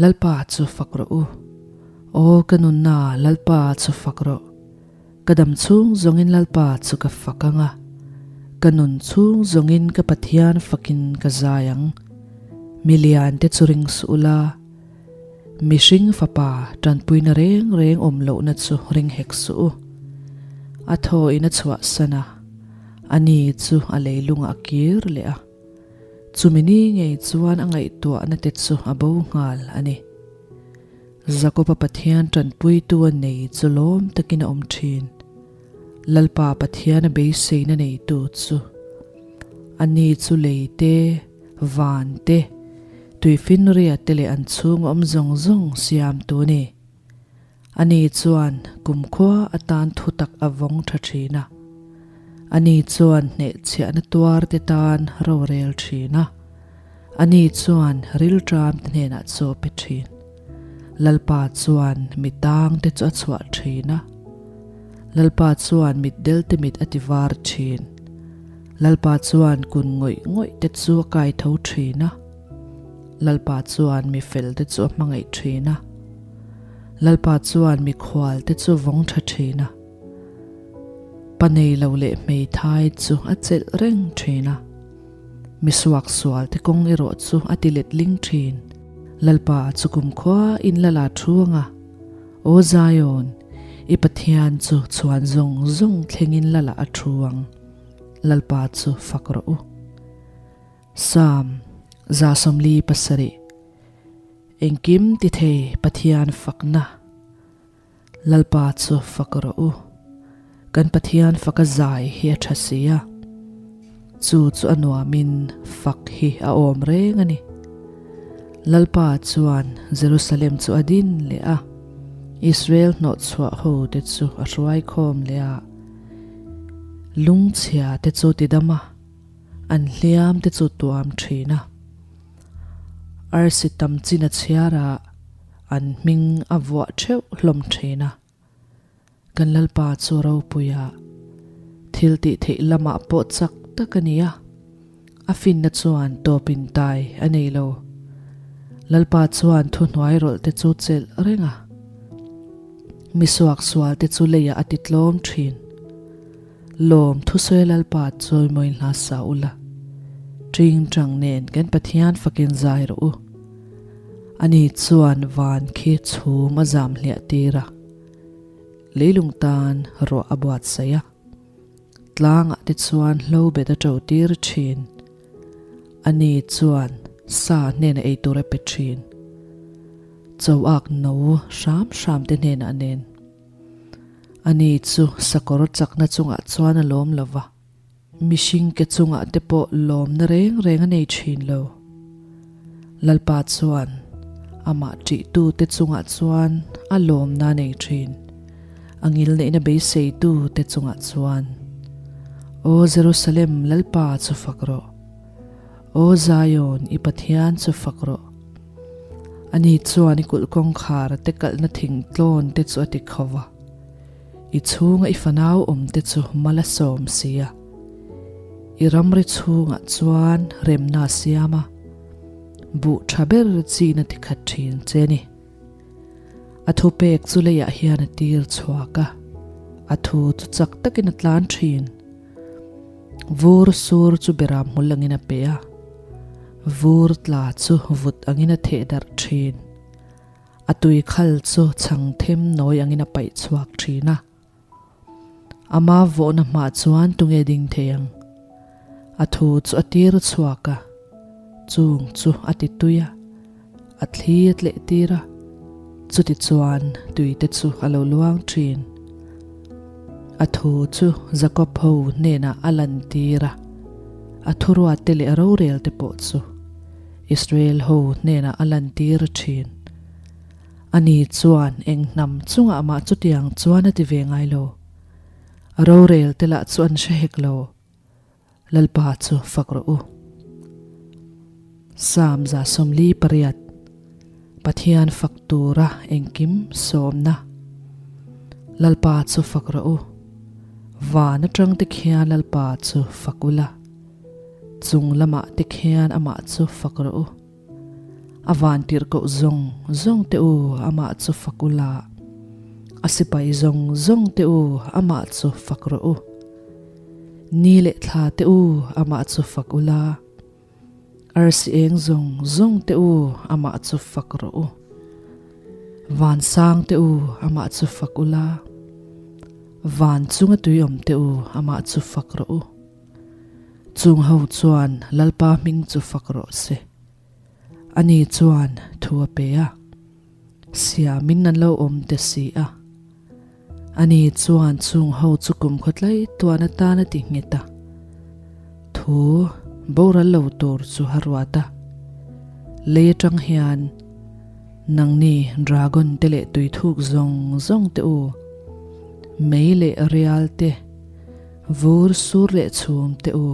Lalpa chu fak rawh u. Aw ka nunna Lalpa chu fak rawh. Ka dam chhung zawngin Lalpa chu ka fak ang a, ka nun chhung zawngin ka Pathian fakin ka zai ang. Milian te chu ring suh ula, mihring fapa tanpuina reng reng awm lohna chu ring hek suh u. A thaw in a chhuahsan a, ani chu a leilungah a kir leh a. Chumi ni ngei chuan a ngaihtuahna te chu a bo nghal a ni. Jakoba Pathian tanpuitu a nei chu lawm takin a awm thin. Lalpa Pathian a beiseina neitu chu a ni chu lei te, van te, tuifinria te leh an chhung awm zawng zawng siamtu a ni. Ani chuan kumkhua atan thutak a vawng tha thin a. Ani chuan hnehchhiahna tuar te tan rorel thin a. Ani chuan rilṭam te hnenah chaw pe thin. Lalpa chuan mi tang te chu a chhuah thin a. Lalpa chuan mitdel te mit a ti var thin. Lalpa chuan kun ngawih ngawih te chu a kai tho thin a. Lalpa chuan mi fel te chu a hmangaih thin a. Lalpa chuan mikhual te chu vawng tha thin a, pa nei lo leh hmeithai chu a chelh reng thin a, misuak sual te kawng erawh chu a ti let ling thin. Lalpa chu kumkhua in la la thu ang a, Aw Zion, i Pathian chu chhuan zawng zawng thlengin la la a thu ang, Lalpa chu fak rawh u. Psalm 47. Engkim ti thei Pathian fakna Lalpa chu fak rawh u. Kan Pathian faka zai hi a tha si a, chu chu a nuamin fak hi a awm reng a ni. Lalpa chuan Jerusalem chu a din leh a, Israel hnawhchhuah ho te chu a hruai khawm leh a, lungchhia te chu tidam a, an hliam te chu tuam thin a. Arsi tam chin a chhiar a, an hming a vuah theuh hlawm thin a. Kan Lalpa chu ropui a, thil tih theih lamah pawh chak tak a ni a, a finna chuan tawp in tai a nei lo. Lalpa chuan thuhnuai rawlh te chu chelh reng a, mi suaksual te chu leiah a ti tlawm thin. Lawm thusawi Lalpa chawimawi hla sa ula, ṭingṭang nen kan Pathian fakin zai rawh u. Ani chuan van khi chhum a zam hliah tir a, leilung tan ruah a buatsaih a, tlangah te chuan hlo bet a ṭo tir ṭhin. Ani chuan sa hnenah ei tur a pe ṭhin, choak no hram hram te hnenah nen. Ani chu sakawr chakna chungah chuan a lawm lo va, mihring ke chungah te pawh lawmna reng reng a nei thin lo. Lalpa chuan amah ṭihtute chungah chuan a lawmna a nei thin, a ngilneihna beiseitute chungah chuan. Aw Jerusalem, Lalpa chu fak rawh! Aw Zion, i Pathian chu fak rawh! Ani chuan i kulh kawngkhar te kalhna thingtlawn te chu a ti kho va, i chhunga i fanau awm te chu mal a sawm si a. I ramri chhungah chuan remna a siam a, buh tha ber chin a ti khat thin che a ni. A thupek chu leiah hian a tir chhuak a. A thu chu chak takin a tlan thin. Vur sur chu beram hmul angin a pe a, vur tla chu vut angin a theh darh thin. A tui khal chu chhang them nawi angin a paih chhuak thin a. Ama vawhna hmah chuan tunge ding thei ang? A thu chu a tir chhuak a, chung chu a ti tui a, a thli a tleh tir a, chuti chuan tui te chu a lo luang thin. A thu chu Jakob ho hnenah a lan tir a, a thuruat te leh a rorel te pawh chu Israel ho hnenah a lan tir thin. Ani chuan eng hnam chungah mah chutiang chuan a ti ve ngai lo. A rorel te lah chu an hre hek lo. Lalpa chu fak rawh u. Psalm 148, Pathian fak tura engkim sawmna. Lalpa chu fak rawh u. Van atang te khian Lalpa chu fak ula. Chung lamah te khian amah chu fak rawh u. A van tirhkoh zawng zawng te u amah chu fak ula, a sipai zawng zawng te u amah chu fak rawh u. Ni leh thla te u amah chu fak ula, arsi eng zawng zawng te u amah chu fak rawh u. Vansang te u amah chu fak ula, van chunga tuiawm te u amah chu fak rawh u. Chung ho chuan Lalpa hming chu fak rawh se. Ani chuan thu a pe a, siamin an lo awm te si a. Ani chuan chung ho chu kum khawtlai tuan atan a ti nghet a. Thu boral lo tur chu a ruat a. Lei atang hian nangni dragon te leh tuithuk zawng zawng te u, mei leh rial te, Vur sur leh chhum te u,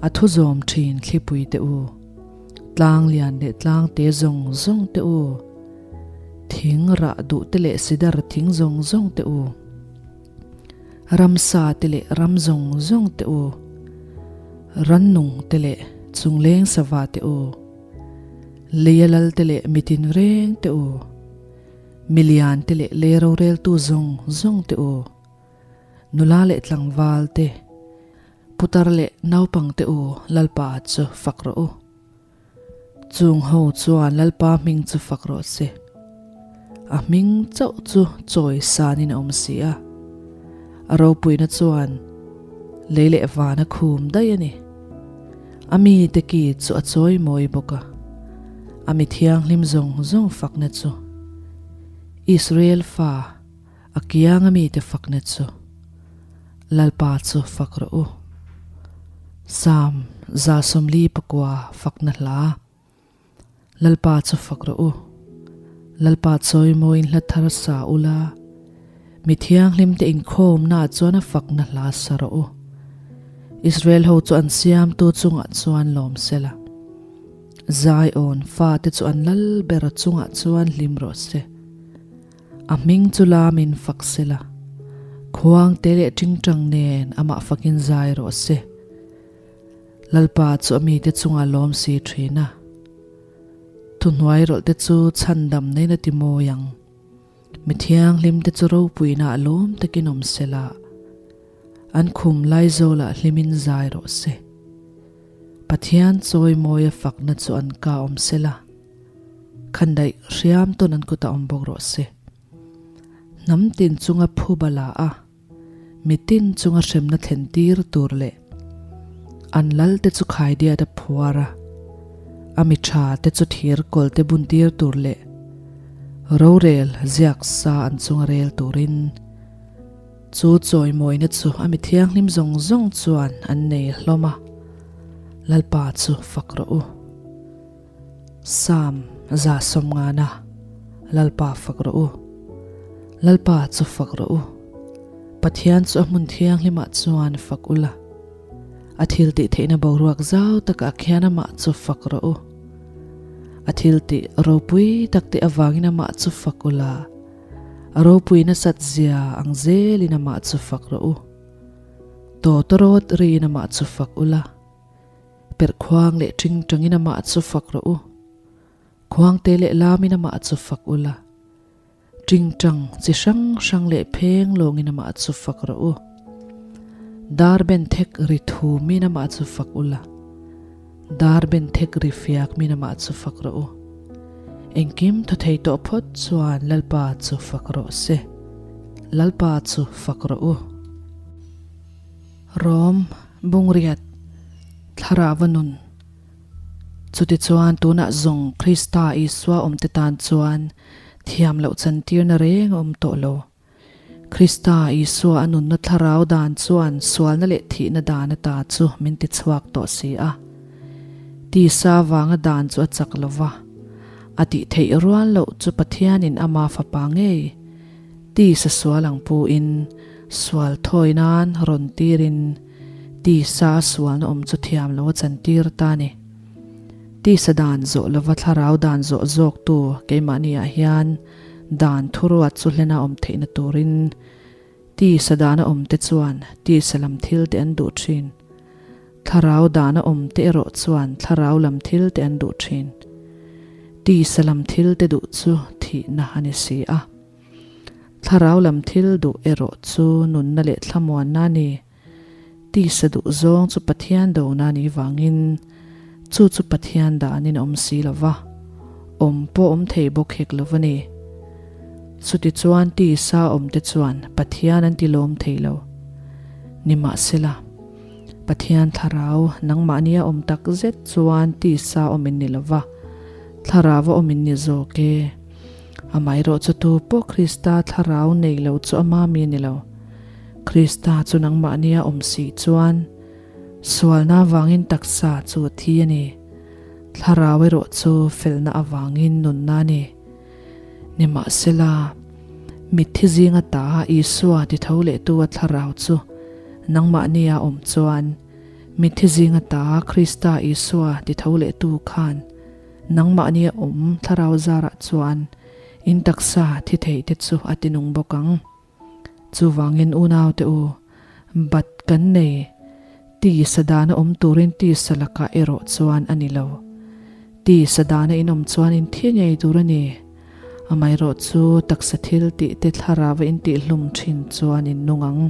a thu zawm thin thlipui te u, tlang lian leh tlang te zawng zawng te u, thing rah duh te leh sidar thing zawng zawng te u, ramsa te leh ram zawng zawng te u, rannung te leh chungleng sava te u, leia lal te leh mitin reng te u, milian te leh lei roreltu zawng zawng te u. Nula leh tlangval te, putar leh naupang te u Lalpa chu fak rawh u. Chung ho chuan Lalpa hming chu fak rawh se. A hming chauh chu chawi sanin a awm si a. A ropuina chuan lei leh van a khum daih a ni. A mite ki chu a chawi mawi bawk a, a mi thianghlim zawng zawng fakna chu Israel fa A kianga mite fakna chu Lalpa chu fak rawh u. Psalm 149 fakna hla. Lalpa chu fak rawh u. Lalpa chawimawiin hla thar sa ula, mi thianghlimte inkhawmnaah chuan a fakna hla sa rawh u. Israel ho chu an siamtu chungah chuan lawm sela, Zion fate chu an lal ber chungah chuan hlim rawh se. A hming chu lamin fak sela, khuang te leh tingtang nen amah fakin zai rawh se. Lalpa chu a mite chungah lawm si thin a, thuhnuai rawlh te chu chhandam neiin a ti mawi ang. Mi thianghlim te chu ropuina ah lawm takin awm sela, an khum laizawlah hlimin zai rawh se. Pathian chawimawia fakna chu an ka awm sela. Khandaih hriam tawn an kutah awm bawk rawh se. Hnam tin chunga phuba la a, mitin chunga hremna thlen tir tur leh an lal te chu khaidiat a phuar a, a mi tha te chu thir kawl te bun tir tur leh rorel ziak sa an chunga rel turin chu chawimawina chu a mi thianghlim zawng zawng chuan an nei hlawm a, Lalpa chu fak rawh u. Psalm 150 Lalpa fak rawh u. Lalpa chu fak rawh u. Pathian chu a hmun thianghlimah chuan fak ula. A thil tih theihna boruak zau takah khian amah chu fak rawh u. A thil tih ropui tak te avangin amah chu fak ula. A ropui nasat zia ang zelin amah chu fak rawh u. Tawtawrawt riin amah chu fak ula. Perhkhuang leh ṭingṭangin amah chu fak rawh u. Khuangte leh lamin amah chu fak ula. Ṭingṭang chi hrang hrang leh pheng lawngin amah chu fak rawh u. Dar ben thek ri thumin amah chu fak u la. Dar ben thek ri fiak min amah chu fak rawh u. Engkim thaw thei tawh phawt chuan Lalpa chu fak rawh se. Lalpa chu fak rawh u. Rom, Bungriat, Thlarauva nun. Chutichuan tunah zawng Krista Isua awmte tan chuan thiam loh chantirna reng a awm tawh lo. Krista Isua a nunna thlarau dan chuan sualna leh thihna dan ata chu min tichhuak tawh si a. Tisa vanga dan chu a chak lo va, a tih theih rual loh chu Pathianin ama fapa ngei tisa sual ang pu-in sual thawi nan rawn tirin tisa a sualna awm chu thiam lo a chantir ta a ni. Tisa dan zawh lova thlarau dan zawh zawktu keimahniah hian dan thuruat chu hlena awm theihna turin tisa dana awmte chuan tisa lam thil te an duh thin. Thlarau dana awmte erawh chuan thlarau lam thil te an duh thin. Tisa lam thil te duh chu thihna a ni si a. Thlarau lam thil duh erawh chu nunna leh thlamuanna a ni. Tisa duh zawng chu Pathian dona ni vangin chu chu Pathian danin a awm si lo va, awm pawh awm thei bawk hek lo va ni. Chutichuan tisa awmte chuan Pathian an ti lawm thei lo. Nimahsela, Pathian thlarau nangmahnia awm tak zet chuan tisa awm in ni lo va, thlarau a awm in ni zawk e. Amaherawhchu tu pawh Krista thlarau nei lo chu ama mi a ni lo. Krista chu nangmahnia awm si chuan sualna avangin taksa chu a thi a ni. Thlarau erawh chu felna avangin nunna a ni. Nimahsela, mitthi zinga ta Isua ti tho lehtu a thlarau chu nangmahnia awm chuan mitthi zinga ta Krista Isua ti tho lehtu khan nangmahnia awm thlarau zarah chuan in taksa thi theihte chu a tinung bawk ang. Chuvangin unaute u, bat kan nei, tisa dana awm turin tisa lakah erawh chuan a ni lo. Tisa dana in awm chuan in thi ngei tur a ni. Amaherawh chu taksa thil tih te thlarau a intihhlum thin chuan in nung ang.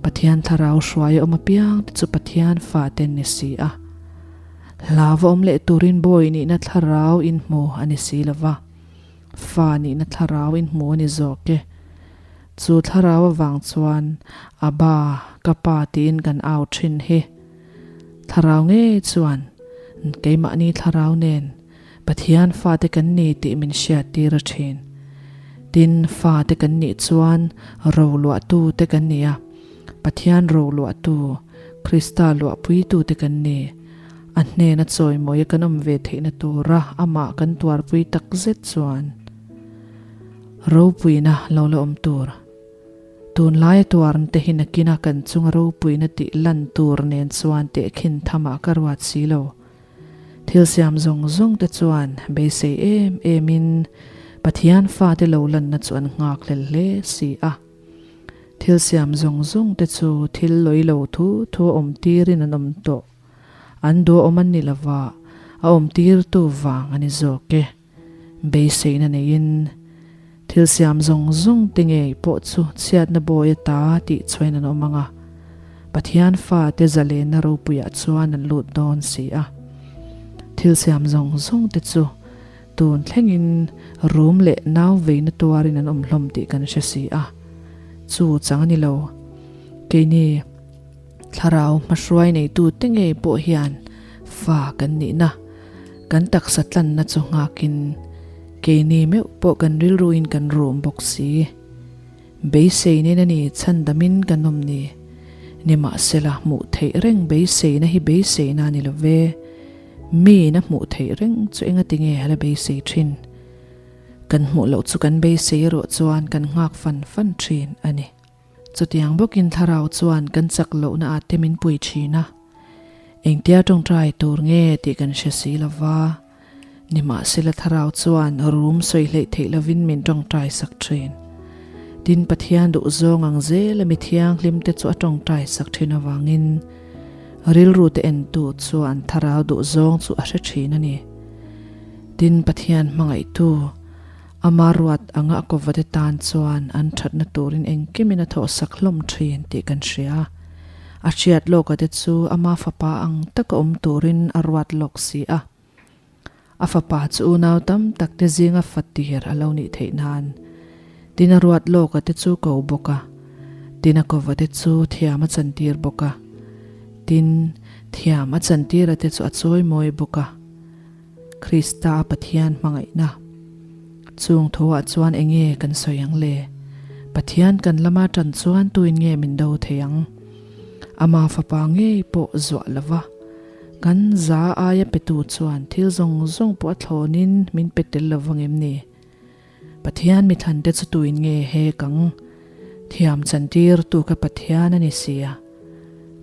Pathian thlarau hruai a awm apiang te chu Pathian fate an ni si a. Hlau va awm leh turin bawi nihna thlarau in hmu a ni si lo va. Fa nihna thlarau in hmu a ni zawk e. Chu thlarau avang chuan Abba, ka pa tiin kan au thin hi. Thlarau ngei chuan keimahni thlarau nen Pathian fate kan ni tih min hriattir a thin. Tin, fate kan nih chuan roluahtu te kan ni a, Pathian roluahtu, Krista luahpuitu te kan ni. A hnena chawimawia kan awm ve theihna tura amah kan tuarpui tak zet chuan ropuina lo la awm tur. Tunlaia tuarna te hi nakina kan chunga ropuina tih lan tur nen chuan tehkhin thamah ka ruat si lo. Thil siam zawng zawng te chuan beisei em emin Pathian fate lo lanna chu an nghak hlel hle si a. Thil siam zawng zawng te chu thil lawi lo thu thu a awm tirin an awm tawh. An duh awm an ni lova, a awm tirtu vang a ni zawk e. Beiseina neiin thil siam zawng zawng te ngei pawh chu chhiatna bawi ata tih chhuain an awm ang a, Pathian fate zalenna ropuiah chuan an lut dawn si a. Thil siam zawng zawng te chu tun thlengin rum leh nau veina tuarin an awm hlawm tih kan hre si a. Chu chang a ni lo. Keini. Thlarau hmahruai neitute ngei pawh hian fa kan nihna, kan taksa tlanna chu nghakin keini meuh pawh kan rilruin kan rum bawk si. Beiseinin a ni chhandamin kan awm ni. Nimahsela hmuh theih reng beiseina hi beiseina a ni lo ve. Miin a hmuh theih reng chu engatinge a la beisei thin? Kan hmuh loh chu kan beisei erawh chuan kan nghak fan fan thin a ni. Chutiang bawkin thlarau chuan kan chak lohna ah te min pui thin a, engtia tawngtai tur nge tih kan hre si lo va, nimahsela thlarau chuan rum sawi hleih theih lovin min tawngtai sak thin. Tin, Pathian duhzawng ang zela mi thianghlim te chu a tawngtai sak thin avangin rilru te entu chuan thlarau duhzawng chu a hre thin a ni. Tin, Pathian hmangaihtu. Ama ruat anga a kawvate tan chuan an thatna turin engkimin a thawhsak hlawm thin tih kan hria. A hriat lawka te chu ama fapa ang taka awm turin a ruat lawk si a. A fapa chu unau tam tak te zinga fatir a lo nih theih nan. Tin a ruat lawka te chu ko bawk a. Tin a kova te chu thiam a chantir bawk a. Tin, thiam a chantira te chu a chawimawi bawk a. Krista a Pathian hmangaihna. Chung thuah chuan enge kan sawi ang le? Pathian kan lama tan chuan tuin nge min do thei ang? Ama fapa ngei pawh zuah lova kan za aia petu chuan thil zawng zawng pawh a thlawnin min pe tel lo vang em ni? Pathian mithlan te chu tuin nge he kang thiam chantir tu kha Pathian a ni sia,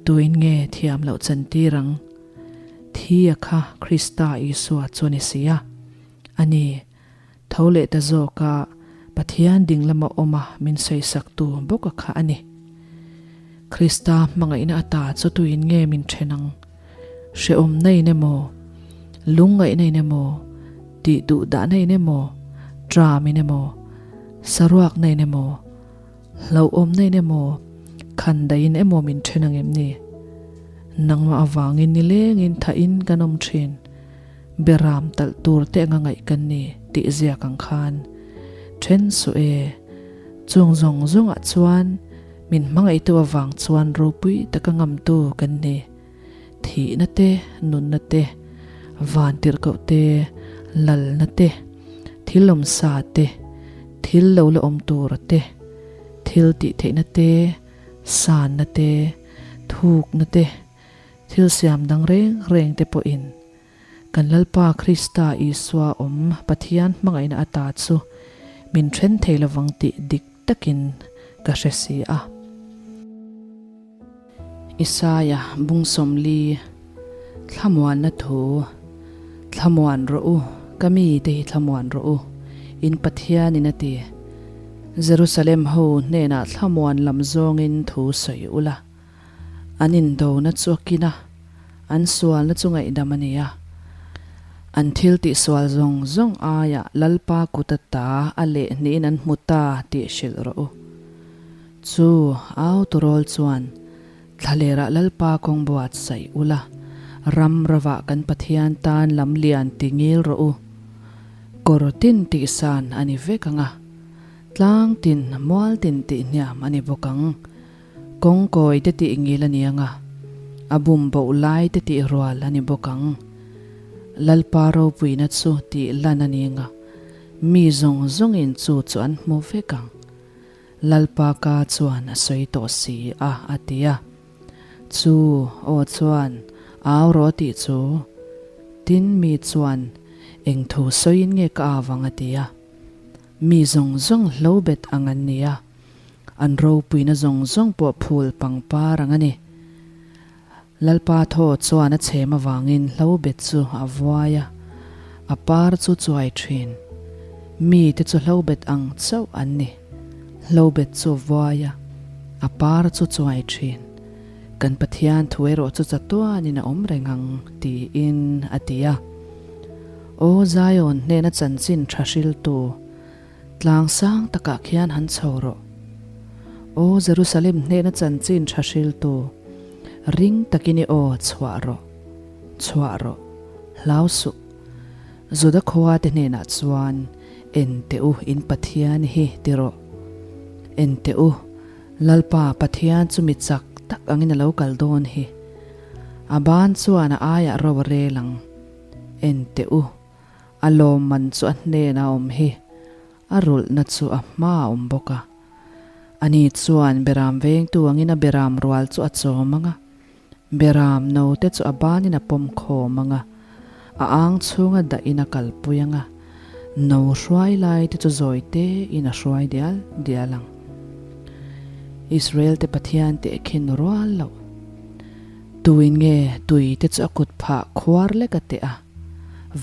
tuin nge thiam loh chantir ang? Thi a kha Krista Isua chu a ni si a. A ni, tho leh ta zawk a, Pathian ding lama awm a min sawisaktu bawk a kha a ni. Krista hmangaihna ata chu tuin nge min then ang? Hrehawmna in emaw, lungngaihna in emaw, tih duh dahna in emaw, tram in emaw, saruakna in emaw, Hlauhawmna in emaw, khandaih in emaw min then ang em ni? Nangmah avangin nilengin thahin kan awm thin. Beram talh tur te anga ngaih kan ni tih ziak ang khan then suh e. Chung zawng zawngah chuan min hmangaihtu avang chuan ropui taka ngamtu kan ni. Thihna te, nunna te, vantirhkoh te, lalna te, thil awmsa te, thil lo la awm tura te, thil tih theihna te, sanna te, thukna te, thil siam dang reng reng te pawhin kan Lalpa Krista Isua awm Pathian hmangaihna ata chu min then thei lovang tih dik takin ka hre si a. Isaia bung sawmli, Thlamuanna thu, Thlamuan rawh u, ka mite hi thlamuan rawh u, in Pathianin a ti. Jerusalem ho hnenah thlamuan lam zawngin thu sawi ula, an indona chu a kin a, an sualna chu ngaihdam a ni a. An thil tihsual zawng zawng aiah Lalpa kut ata a lehhnihin an hmu ta tih hrilh rawh u. Chu au turawl chuan, Thlalerah Lalpa kawng buatsaih ula, ram ravah kan Pathian tan lam lian ti ngil rawh u. Kawr tin tihsan a ni vek ang a, tlang tin mual tin tihhniam a ni bawk ang. Kawng kawi te tih ngil a ni ang a, a bum boh lai te tih rual a ni bawk ang. Lalpa ropuina chu tih lan a ni ang a, mi zawng zawngin chu chu an hmu vek ang. Lalpa ka chuan a sawi tawh si a, a ti a. Chu aw chuan au rawh tih chu tin mi chuan eng thu sawiin nge ka au ang a ti a. Mi zawng zawng hlo bet ang an ni a, an ropuina zawng zawng pawh phul pangpar ang a ni. Lalpa thaw chuan a chhem avangin hlo bet chu a vuai a, a par chu chuai thin. Mite chu hlo bet ang chauh an ni. Hlo bet chu vuai a, a par chu chuai thin. Kan Pathian thu erawh chu chatuanin a awm reng ang, tiin a ti a. Aw Zion hnena chanchin tha hriltu, Tlang sang takah khian han chho rawh. Aw Jerusalem hnehna chanchin tha hriltu, ring takin i aw chhuah rawh, chhuah rawh, hlau suh. Juda khua te hnenah chuan, En teh u in Pathian hi ti rawh. En teh u, Lalpa Pathian chu mi chak tak angin a lo kal dawn hi. A ban chuan a aiah ro a rel ang. En teh u. A lawmman chu a hnenah a awm hi, a rulhna chu a hma a awm bawk a. Ani chuan beram vengtu angin a beram rual chu a chawm ang a, beram note chu a banin a pawm khawm ang a, a ang chhunga dahin a kalpui ang a, no hruai lai te chu zawi tein a hruai dial dial ang. Israel te Pathian tehkhin rual loh. Tuin nge tui te chu a kut phah khuar lek a teh a?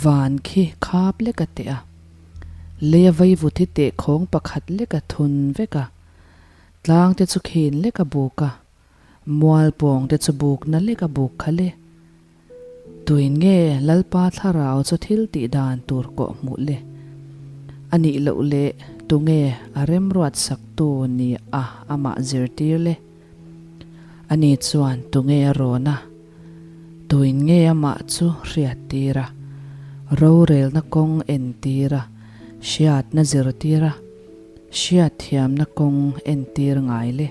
Van khi khap lek a teh a. Lei a vaivut hi tehkhawng pakhat lek a thun vek a. Tlang te chu khin lek a buk a. Mual pawng te chu bukna lek a buk kha le. Tuin nge Lalpa thlarau chu thil tih dan tur kawh hmuh le? A nih loh leh tunge a remruatsaktu ni a amah zirtir le? Ani chuan tunge a rawn a, tuin nge amah chu hriattir a, rorelna kawng entir a, hriatna zirtir a, hriatthiamna kawng entir ngai le?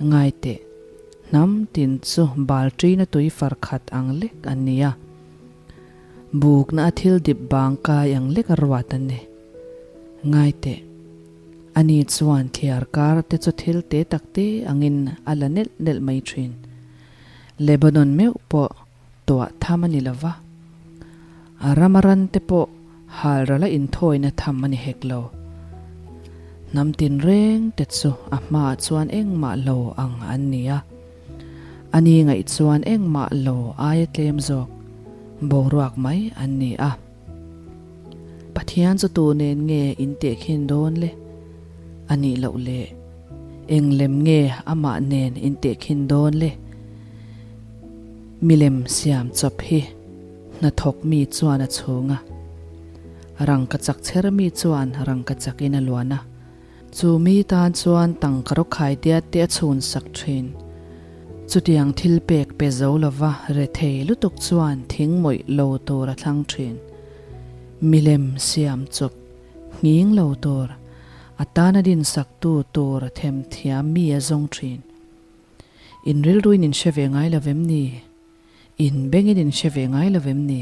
Ngai teh, hnam tin chu balṭina tui far khat ang lek an ni a, bukna a thil dip bang kai ang lek a ruat an ni. Ngai teh, ani chuan thliar kar te chu thil te tak te angin a la nelh nelh mai ṭhin. Lebanon meuh pawh tuah tham a ni lo va, a rama ran te pawh halral a inthawina tham a ni hek lo. Hnam tinreng te chu a hmaah chuan engmah lo ang an ni a, a ni ngaih chuan engmah lo aia tlem zawk boruak mai an ni a. Pathian chu tu nen nge in tehkhin dawn le? A nih loh le, eng lem nge amah nen in tehkhin dawn le? Milem siam chawp hi hnathawk mi chuan a chhung a, rangkachak chher mi chuan rangkachak in a luan a. Chu mi tan chuan tangka rawkhai diat te a chhun sak thin. Chutiang thil pek pe zo lova rethei lutuk chuan thing mawih lo tur a thlang thin. Milem siam chawp nghing lo tur, a tana dinsaktu tur themthiam mi a zawng thin. In rilruin in hre ve ngai lo vem ni? In bengin in hre ve ngai lo vem ni?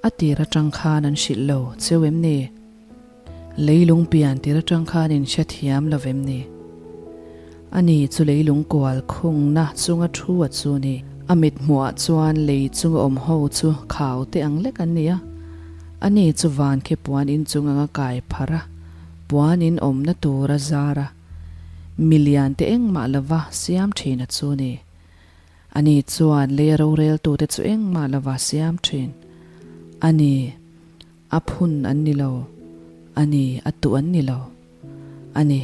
A tir atang khan an hrilh lo cheu em ni? Leilung pian tir atang khan in hre thiam lo vem ni? Ani chu leilung kual khungna chunga thu a chu ni. A mit hmuhah chuan lei chunga awm ho chu khau te ang lek an ni a. Ani chu van khi puan in chung anga kai pharh a, puan in awmna tur a zar a. Milian te engmah lova siam thin a chu ni. Ani chuan lei a roreltute chu engmah lova siam thin. A ni, a phun an ni lo. A ni, a tuh an ni lo. A ni,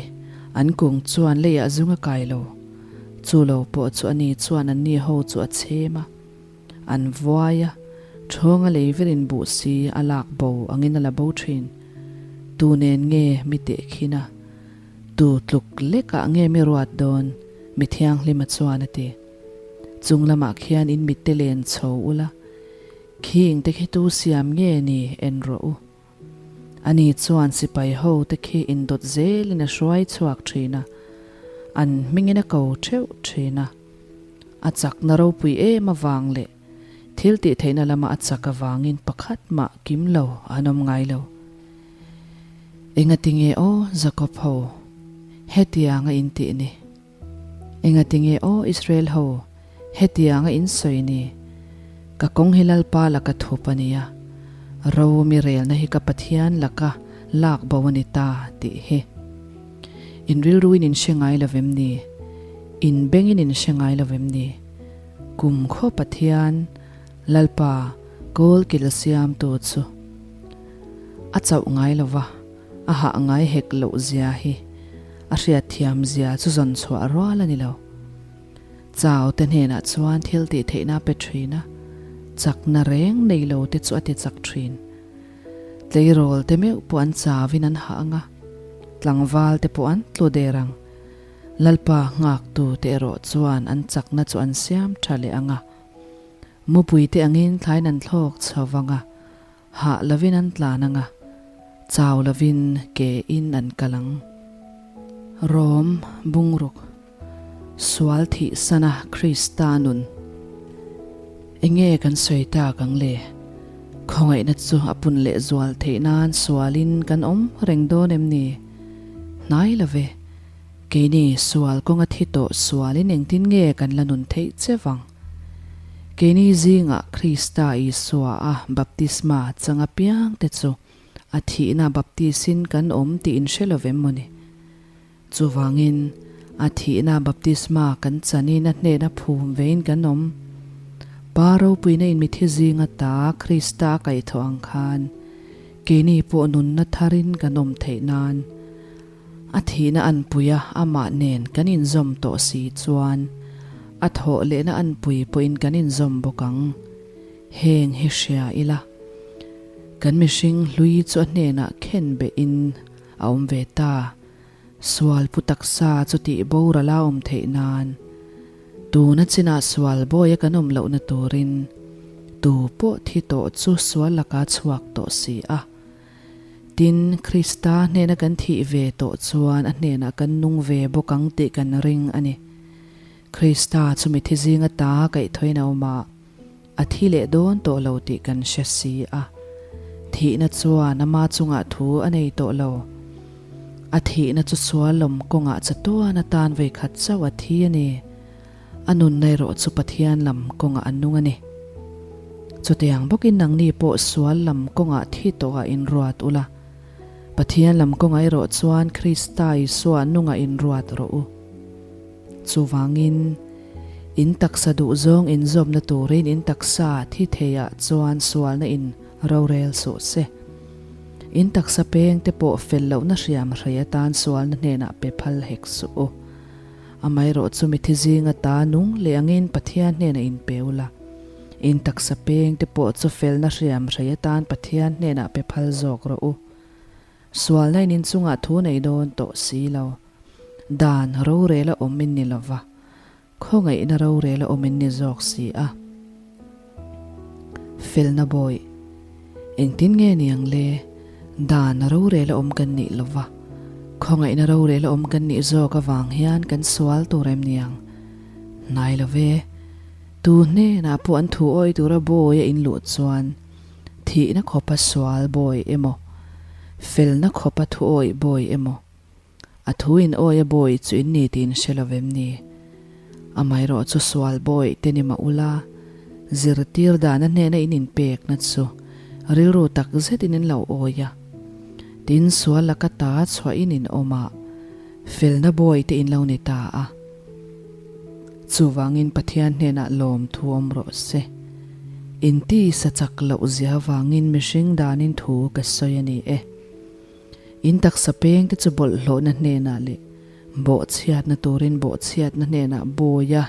an kung chuan leiah zung a kai lo. Chu lo pawh chu ani chuan anni ho chu a chhem a. An vuai a, ṭhawnga lei verin buh si a lak bo angin a la bo ṭhin. Tu nen nge mi tehkhin a? Tu tluk lekah nge mi ruat dawn? Mi thianghlima chuan a ti. Chung lamah khian in mitte len chho ula, khing te khi tu siam nge ni en rawh u. Ani chuan sipai ho te khi indawt zelin a hruai chhuak thin a, an hmingin a ko theuh thin a. A chakna ropui em avang leh thil tih theihna lama a chak avangin pakhat mah kim lo an awm ngai lo. Engatinge aw Jakob ho, hetianga in tih ni? Engatinge aw Israel ho, hetianga in sawi ni? Ka kawng hi Lalpa laka thup a nia, ro mi relna hi ka Pathian laka lak bo a ni ta tih hi. In rilruin in hre ngai lo vem ni? In bengin in hre ngai lo vem ni? Kum khaw Pathian, Lalpa, kawl kil siamtu chu a chauh ngai lo va, a hah ngai hek loh zia hi a hriatthiam zia chu zawn chhuah rual a ni lo. Chau te hnenah chuan thil tih theihna a pe thin a, chakna reng nei lo te chu a ti chak thin. Tleirawl te meuh pawh an chauin an hah ang a, tlangval te pawh an tlu der ang. Lalpa nghaktu te erawh chuan an chakna chu an siam tha leh ang a. Mupui te angin thlain an thlawk chho vang a, hah lovin an tlan ang a, chau lovin ke in an kal ang. Rom bungruk Sual thih sana Krista nun. Enge kan sawi tak ang le? Khawngaihna chu a pun leh zual theih nan sualin kan awm reng dawn em ni? Hnai lo ve. Keini sual kawnga thi tawh sualin engtin nge kan la nun theih che vang? Keini zingah Krista Isua a baptisma chang apiang te chu a thihna baptisin kan awm tih in hre lo vem maw ni? Chuvangin, a thihna baptisma kan chanin a hnehna phum vein kan awm. Pa ropuina in mithi zinga ta Krista a kaihthawh ang khan, keini pawh nunna tharin kan awm theih nan, a thihna anpuia amah nen kan inzawm tawh si chuan, a thawh lehna anpui pawhin kan inzawm bawk ang. Heng hi hria ila. Kan mihring hlui chu a hnenah khen behin a awm ve ta. Sual pu taksa chu tih boral a awm theih nan tuna chinah sual bawi a kan awm lohna turin tu pawh thi tawh chu sual laka chhuak tawh si a. Tin, Krista hnena kan thih ve tawh chuan a hnenah kan nung ve bawk ang tih kan ring a ni. Krista chu mithi zinga ta kaihthawin a awm a. A thi leh dawn tawh lo tih kan hre si a, thihna chuan ama chungah thu a nei tawh lo. A thihna chu sualawm kawngah chatuan atan vawikhat chauh a thi a ni. A nunna erawh chu Pathian lam kawngah a nung a ni. Chutiang bawkin nangni pawh sual lam kawngah thi tawhah inruat ula, Pathian lam kawngah erawh chuan Krista Isua nungah inruat rawh u. Chuvangin, in taksa duhzawng inzawmna turin in taksa thi theiah chuan sualna in rorel suh se. In taksa peng te pawh fel lohna hriam hrei atan sualna hnenah pe phal hek suh u. Amaherawh chu mithi zinga ta nung leh angin Pathian hnenah in pe ula. In taksa peng te pawh chu felna hriam hrei atan Pathian hnenah pe phal zawk rawh u. Sualna in inchungah thu nei dawn tawh si lo. Dan rorel a awm in ni lova, khawngaihna rorel a awm in ni zawk si a. Felna bawih, engtin nge ni ang le? Dan rorel a awm kan nih lova, khawngaihna rorel a awm kan nih zawk avang hian kan sual tur em ni ang? Hnai lo ve. Tu hnenah pawh an thu awi tura bawi a inluh chuan, Thihna khawpa sual bawi emaw, felna khawpa thu awih bawi emaw, a thu in awi a bawi chu in ni tiin hre lo vem ni? Amaherawh chu sual bawi te ni mah ula, zirtir dana hnena in inpekna chu rilru tak zetin in lo awi a. Tin, sual laka ta chhuah in in awm a, felna bawi te in lo ni ta a. Chuvangin Pathian hnenah lawm thu awm rawh se. Inti sa chak loh zia vangin mihring danin thu ka sawi a ni e. In taksa peng te chu bawlhhlawhna hnenah leh bawhchhiatna turin bawhchhiatna hnenah bawia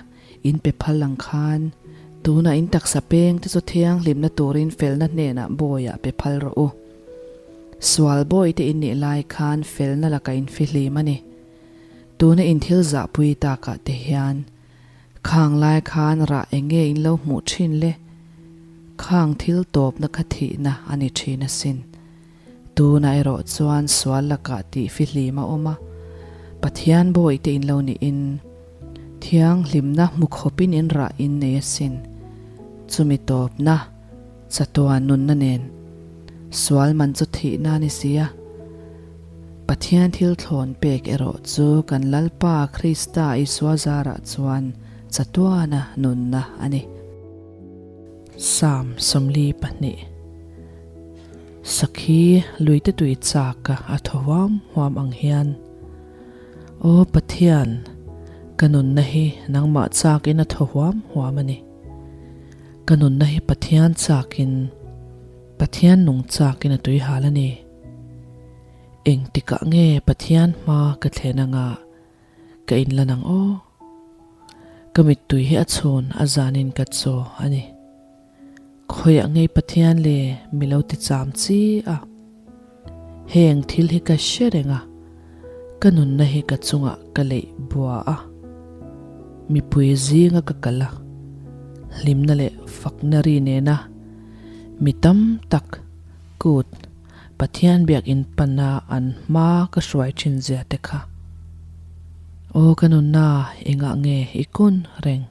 in pe phal ang khan tunah in taksa peng te chu thianghlimna turin felna hnenah bawia pe phal rawh u. Sual bawi te in nih lai khan felna lakah in fihlim a ni. Tuna in thil zahpui takah te hian khang lai khan rah eng nge in lo hmuh thin le? Khang thil tawpna kha thihna a ni thin asin. Tunah erawh chuan sual lakah tih fihlim a awm a, Pathian bawihte in lo niin thianghlimna hmu khawpin in rah in nei asin. Chumi tawpna chatuan nunna nen sual man chu thihna a ni si a. Pathian thil thlawn pek erawh chu kan Lalpa Krista Isua zarah chuan chatuana nunna a ni. Psalm 42 Sakhi luite tui chaka a thaw huam huam ang hian, Aw Pathian, ka nunna hi nangmah chakin a thaw huam huam a ni. Ka nunna hi Pathian chakin, Pathian nung chakin a tui hal a ni. Engtikah nge Pathian hma ka thlen anga ka inlan ang aw? Ka mittui hi a chhun a zanin ka chaw a ni. Khawiah ngei Pathian le mi lo ti cham chi a. Heng thil hi ka hre reng a, ka nunna hi ka chungah ka leih bua a. Mipui zinga ka kal a, hlimna leh fakna ri nena mi tam tak kut Pathian biakinn pana an hma ka hruai thin zia te kha. Aw ka nunna engah nge i kun reng?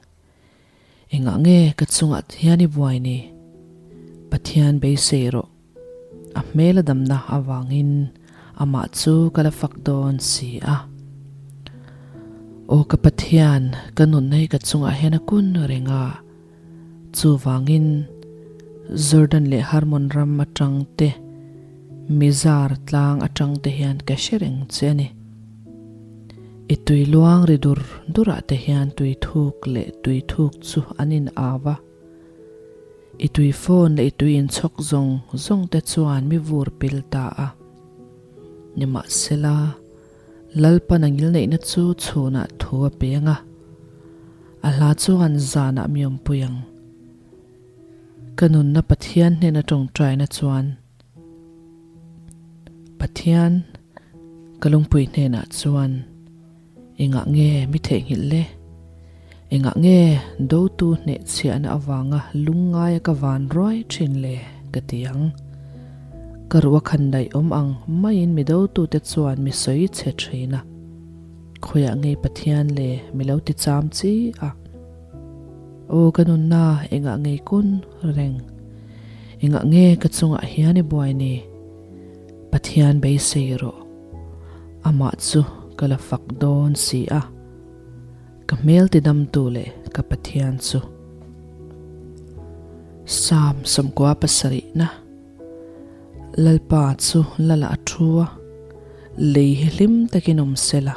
Engah nge ka chungah hian i buai ni? Pathian beisei rawh. A hmel a damna avangin amah chu ka la fak dawn si a. Aw ka Pathian, ka nunna hi ka chungah hian a kun reng a. Chuvangin, Jordan leh Hermon ram atang te, Mizar tlang atang te hian ka hre reng che a ni. I tui luang ri dur durah te hian tui thuk leh tui thuk chu an in au a. I tui fawn leh i tui inchhawk zawng zawng te chuan mi vur pil ta a. Nimahsela, Lalpan a ngilneihna chu chhunah thu a peng a, a hla chuan zanah mi awmpui ang. Ka nunna Pathian hnena tawngtaina chuan. Pathian, ka lungpui hnenah chuan engah nge mi theihnghilh le? Engah nge dotu hnehchhiahna avanga lungngaia ka van ruai thin le? ka ti ang. Ka ruh a khan daih awm ang maiin mi dotute chuan mi sawi chhe thin a. Khawiah nge Pathian le mi lo ti cham chi a? Aw ka nunna engah nge kun reng? Engah nge ka chungah hian i buai ni? Pathian beisei rawh. Amah chu ka la fak dawn si a. Ka hmel tidamtu leh ka Pathian chu. Psalm 77 Lalpa chu Lala a thu a, lei hi hlim takin awm sela.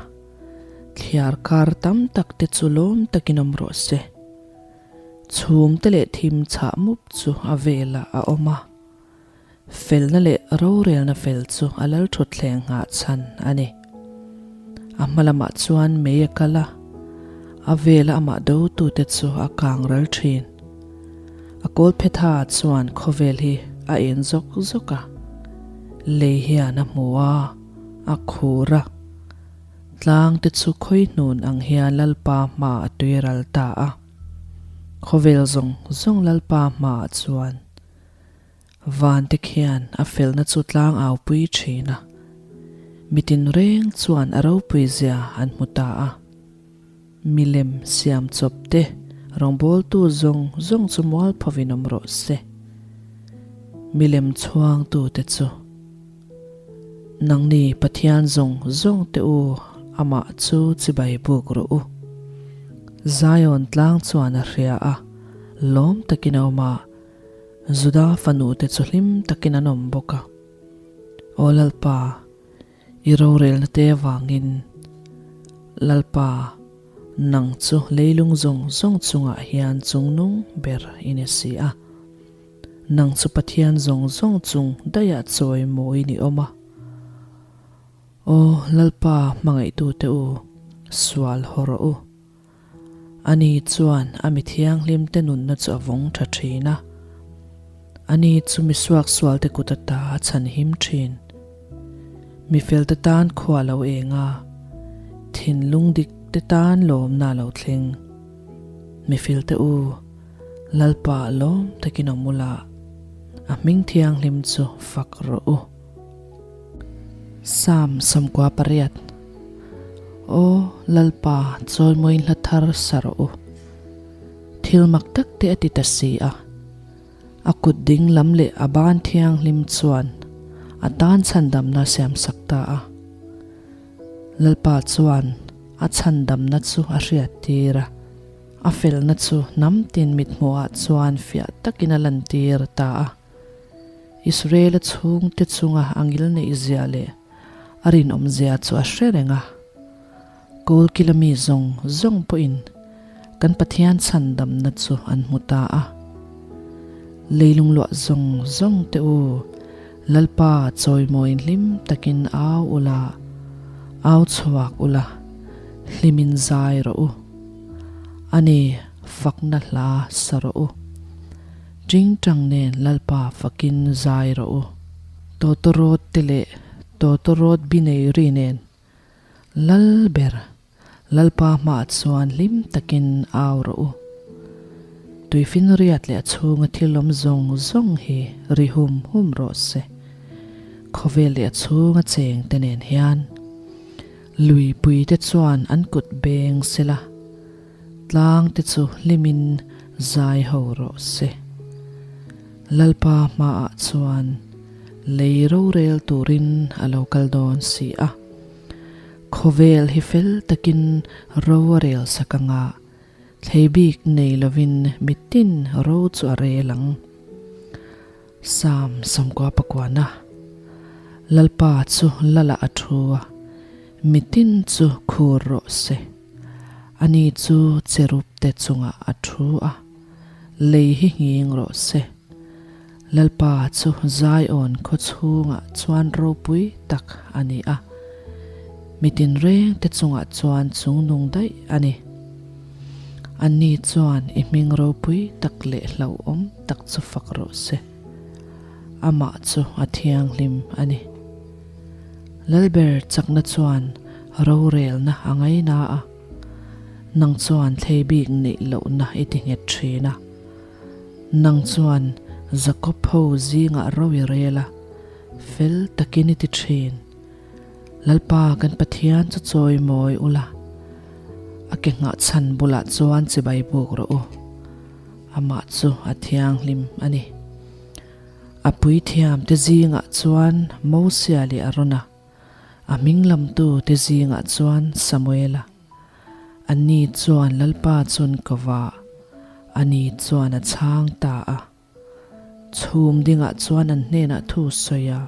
Thliar kar tam tak te chu lawm takin awm rawh se. Chhum te leh thim chhah mup chu a velah a awm a. Felna leh rorelna fel chu a lal thutthleng nghah chhan a ni. A hma lamah chuan mei a kal a, a vela amah dotute chu a kang ral thin. A kawlphetha chuan khawvel hi a en zawk zawk a, lei hian a hmu a, a khur a. Tlang te chu khawi hnun ang hian Lalpa hma a tui ral ta a. Khawvel zawng zawng Lalpa hmaah chuan van te khian a felna chu tlang au pui thin a. Mitin reng chuan a ropui zia an hmu ta a. Milem siam chawp te rawngbawltu zawng zawng chu mualphovin awm rawh se. Milem chhuangtu te chu. Nangni Pathian zawng zawng te u amah chu chibai buk rawh u. Zion tlang chuan a hria a, lawm takin a awm a, Juda fanu te chu hlim takin an awm bawk a. Aw Lalpa, i rorelna te avangin Lalpa, nang chu leilung zawng zawng chungah hian chungnung ber i ni si a. Nang chu Pathian zawng zawng chung daihah chawi mawiin i awm a. Aw Lalpa hmangaihtute u, sual haw rawh u. Ani chuan a mi thianghlimte nunna chu a vawng tha thin a. Ani chu mi suaksualte kut ata a chhanhim thin. Mi felte tan khua lo eng a, thinlung dikte tan lawmna a lo thleng. Mi felte u, Lalpa lawm takin awm ula, a hming thianghlim chu fak rawh u. Psalm 98 Aw Lalpa, chawimawiin hla thar sa rawh u. Thil mak tak te a ti ta si a. A kut ding lam leh a ban thianghlim chuan a tan chhandamna a siamsak ta a. Lalpa chuan a chhandamna chu a hriattir a. A felna chu hnam tin mithmuhah chuan fiah takin a lantir ta a. Israela chhungte chunga a ngilneihzia leh a rinawmzia chu a hre reng a. Kawlkila mi zawng zawng pawhin kan Pathian chhandamna chu an hmu ta a. Leilung luah zawng zawng te u, Lalpa chawimawiin hlim takin au ula, au chhuak ula, hlimin zai rawh u. A ni, fakna hla sa rawh u. Tingtang nen Lalpa fakin zai rawh u. Tawtawrawt te leh tawtawrawt bi nei ri nen Lal ber Lalpa hmaah chuan hlim takin au rawh u. Tuifinriat leh a chhunga thil awm zawng zawng hi ri hum hum rawh se. Khawvel leh a chhunga cheng te nen hian Luipui te chuan an kut beng sela, tlang te chu hlimin zai ho rawh se. Lalpa hmaah chuan lei rorel turin a lo kal dawn si a. Khawvel hi fel takin ro a rel sak anga, thlei bik nei lovin mitin ro chu a rel ang. Psalm 99 Lalpa chu Lalah a thu a, mitin chu khur rawh se. Ani chu cherub te chungah a thu a, lei hi nghing rawh se. Lalpa chu Zion khaw chhungah chuan ropui tak a ni a, mitin reng te chungah chuan chungnung daih a ni. Anni chuan i hming ropui tak leh hlauhawm tak chu fak rawh se. Amah chu a thianghlim a ni. Lalber chakna chuan rorelna a ngaina a, nang chuan thlei bik neih lohna i ti nghet thin a. Nang chuan Jakob ho zingah ro i rel a, fel takin i ti thin. Lalpa kan Pathian chu chawi mawi ula, a ke nghah chhan bulah chuan chibai buk rawh u. Amah chu a thianghlim a ni. A puithiam te zingah chuan Mosia leh Arona, a hming lamtu te zingah chuan Samuela. Anni chuan Lalpa chun ko va, ani chuan a chhang ta a. Chhum dingah chuan an hnenah thu sawi a,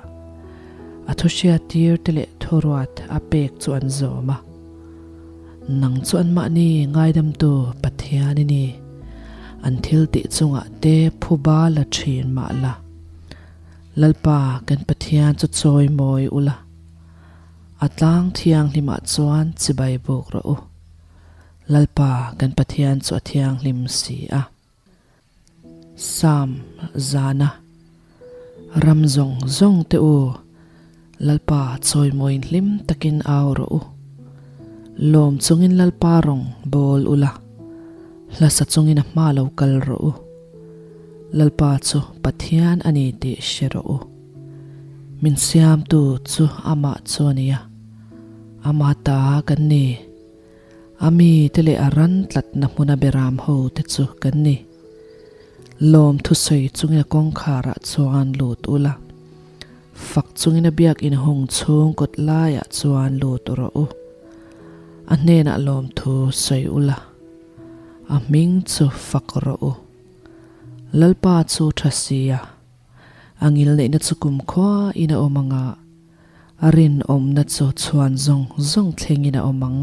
a thu hriattir te leh thuruat a pek chu an zawm a. Nang chu anmahni ngaidamtu Pathian i ni. An thil tih chungah te phuba la thin mah la. Lalpa kan Pathian chu chawi mawi ula, a tlang thianghlimah chuan chibai buk rawh u. Lalpa kan Pathian chu a thianghlim si a. Psalm zana ram zawng zawng te u, Lalpa chawimawiin hlim takin au rawh u. Lawm chungin Lalpa rawng bawl ula, hlasa chungin a hma lo kal rawh u. Lalpa chu Pathian a ni tih hre rawh u. Min siamtu chu amah chu a nia, ama ta kan ni. A mite leh a ran tlatna hmuna beram ho te chu kan ni. Lawm thusawi chungin a kawngkharah chuan lut ula, fak chungin a biakinn hung chhung kawt laiah chuan lut rawh u. A hnenah lawmthu sawi ula, a hming chu fak rawh u. Lalpa chu tha sia, a ngilneihna chu kumkhua in a awm anga, A rinawmna chu chhuan zawng zawng thlengin a awm ang.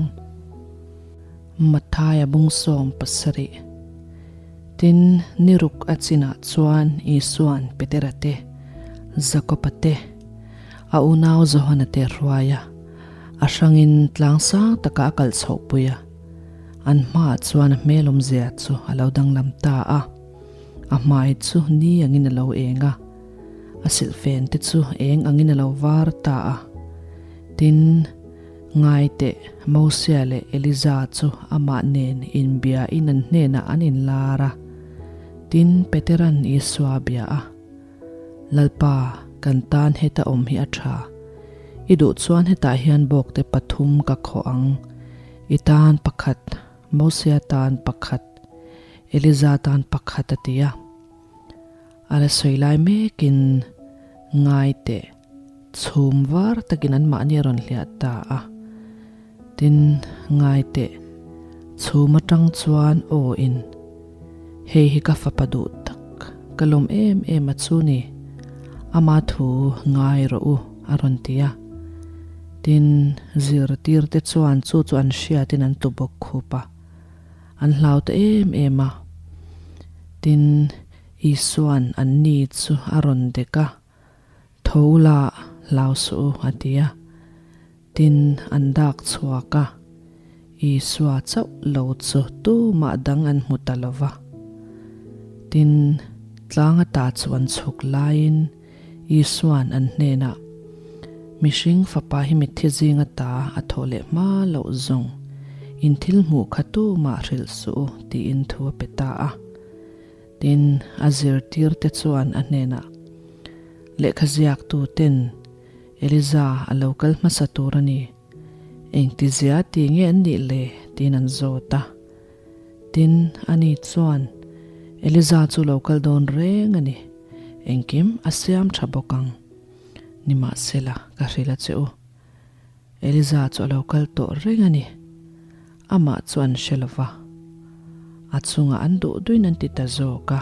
Matthaia bung 70. Tin, ni ruk a chinah chuan Isua'n Petera te, Jakoba te, a unau Johana te hruai a, a hrangin tlang sang takah a kal chhohpui a. An hmaah chuan a hmel awmzia chu a lo danglam ta a, a hmai chu ni angin a lo eng a. A silhfen te chu eng angin a lo var ta a. Tin, ngai teh, Mosia leh Eliza chu amah nen inbiain an hnenah an inlar a. Tin, Petera'n Isua a bia a, Lalpa, kan tan heta awm hi a tha. I duh chuan hetah hian bawkte pathum ka khawh ang. I tan pakhat, Mosia tan pakhat, Eliza tan pakhat a ti a. A la sawi lai mekin ngai teh chhum var takin anmahni a rawn hliah ta a. Tin, ngai teh chhum atang chuan aw in, Hei hi ka fapa duh tak, ka lawm em em a chu ni, ama thu ngai rawh u a rawn ti a. Tin, zirtirte chuan chu chu an hriatin an tu bawk khup a. An hlau ta em em a. Tin, Isua'n anni chu a rawn dek a, Tho la, hlau suh u, a ti a. Tin, an dak chhuak a, Isua chauh lo chu tumah dang an hmu ta lo va. Tin, tlang ata chu an chhuk laiin Isua'n an hnenah, Mihring fapa hi mitthi zinga ta a thawh leh hma loh zawng, in thil hmuh kha tumah hrilh suh u, tiin thu a pe ta a. Tin, a zirtirte chuan a hnenah, Lehkha ziaktuten Eliza a lo kal hmasa tur a ni, engtizia ti nge an nih le? tiin an zawt a. Tin, ani chuan, Eliza chu lo kal dawn reng a ni. Engkim a siam tha bawk ang. Nimahsela, ka hrilh a che u. Eliza chu a lo kal tawh reng a ni. Amah chu an hre lo va. A chungah an duh duin an ti ta zawk a.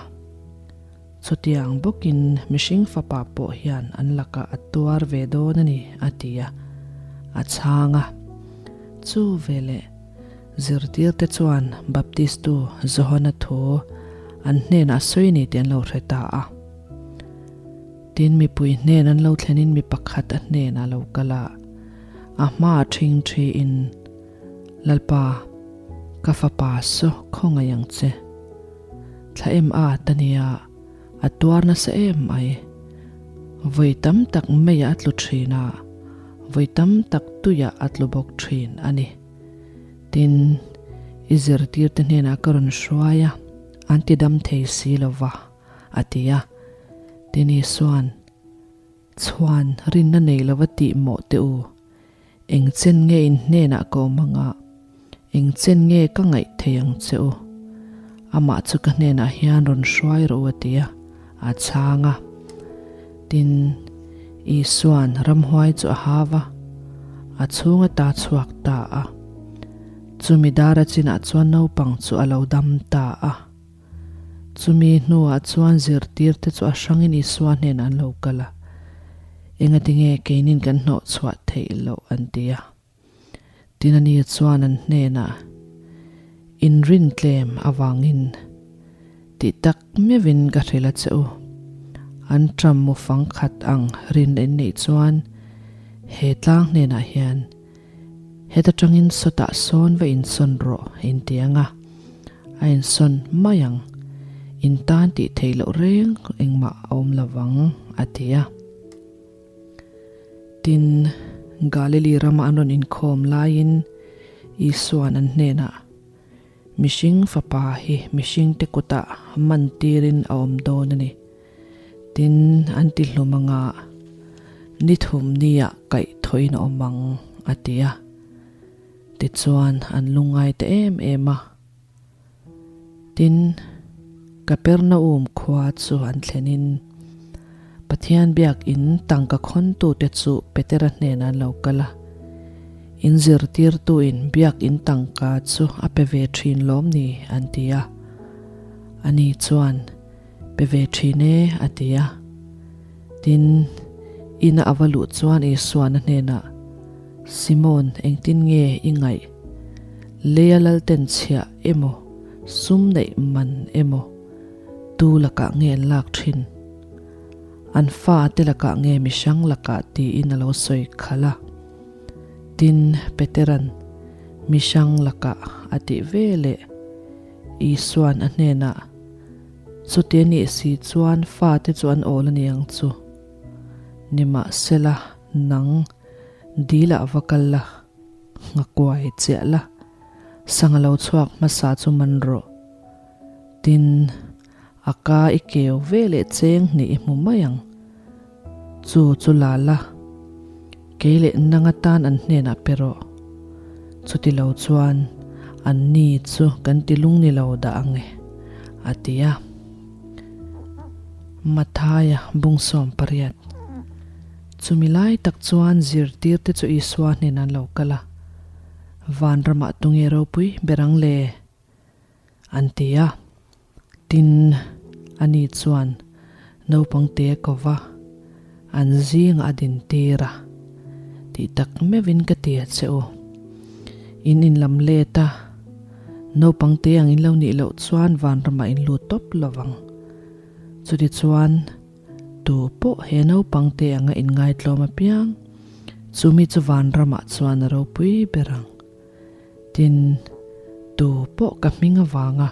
Chutiang bawkin mihring fapa pawh hian an lakah a tuar ve dawn a ni, a ti a. A chhang a. Chu veleh. Zirtirte chuan Baptistu Johana thu an hnenah a sawi ni tih an lo hre ta a. Tin, mipui hnen an lo thlenin mi pakhat a hnenah a lo kal a, a hmaah ṭhing ṭhiin, Lalpa, ka fapa saw khawngaih ang che. Thla em at a nia, a tuar nasa em mai. Vawi tam tak meiah a tlu ṭhin a. Vawi tam tak tuiah a tlu bawk thin a ni. Tin, i zirtirte hnenah ka rawn hruai a, an ti dam thei si lo va, a ti a. Tin Isua'n, Chhuan rinna nei lova tih mawh teh u, Eng chen nge in hnenah ka awm anga, eng chen nge ka ngaih thei ang che u? Amah chu ka hnenah hian rawn hruai rawh u a ti a, a chhang a. Tin, Isua'n ramhuai chu a hau a, a chhung ata chhuak ta a. Chumi dara chinah chuan naupang chu a lo dam ta a. Chumi hnuah chuan zirtirte chu a hrangin Isua hnenah an lo kal a, Engati nge keinin kan hnawh chhuah theih loh? an ti a. Tin ani chuan an hnenah, Inrin tlem avangin tih tak meuhin ka hrilh a che u. An ṭam mu fang khat ang rin in neih chuan he tlang hnenah hian Heta tangin sawtah sawn va insawn rawh in ti ang a, a insawn mai ang. In tan tih theih loh reng engmah a awm lo vang, a ti a. Tin, Galili rama an rawn inkhawm laiin Isua'n an hnenah, Mihring fapa hi mihringte kutah man tirin a awm dawn a ni. Tin, an ti hlum anga ni thum niah kaih thawhin a awm ang, a ti a. Tichuan, an lungngai ta em em a. Tin, Kapernaum khua chu an thlenin Pathian biakin tangka khawntute chu Petera hnenah an lo kal a. In zirtirtuin biakin tangka chu a pe ve thin lawm ni? an ti a. Ani chuan, Pe ve thin e, a ti a. Tin, ina a va luh chuan Isuan a hnenah, Simon, engtin nge i ngaih? Leia lalten chhiah emaw, sum neih man emaw, tu lakah nge an lak thin? An fa te lakah nge mihrang lakah tiin a lo sawi khalh a. Tin, Petera'n mihrang lakah a tih ve leh Isua'n a hnenah, Chuti a nih si chuan fate chu an awl a ni ang chu. Nimahsela, nang dilah va kal la, nghakuai chiah la, sangha lo chhuak hmasa chu man rawh. Tin, a ka i keu ve leh cheng hnih i hmu mai ang. Chu chu la la, kei leh nang atan an hnenah pe rawh. Chuti lo chuan an ni chu kan ti lung ni lo dah ang e, a ti a. Mathaia bungsawm pariat. Chumi lai tak chuan zirtirte chu Isua hnenah an lo kal a, Vanramah tunge ropui ber ang le? An ti a. Tin, ani chuan naupang te ko va, an zingah a din tir a, tih tak meuhin ka ti a che u. In inlam let a, naupang te ang in lo nih loh chuan vanramah in lut tawp lo vang. Chutichuan, tu pawh he naupang te anga inngaitlawm apiang, chumi chu vanramah chuan a ropui ber ang. Tin, tu pawh ka hming avanga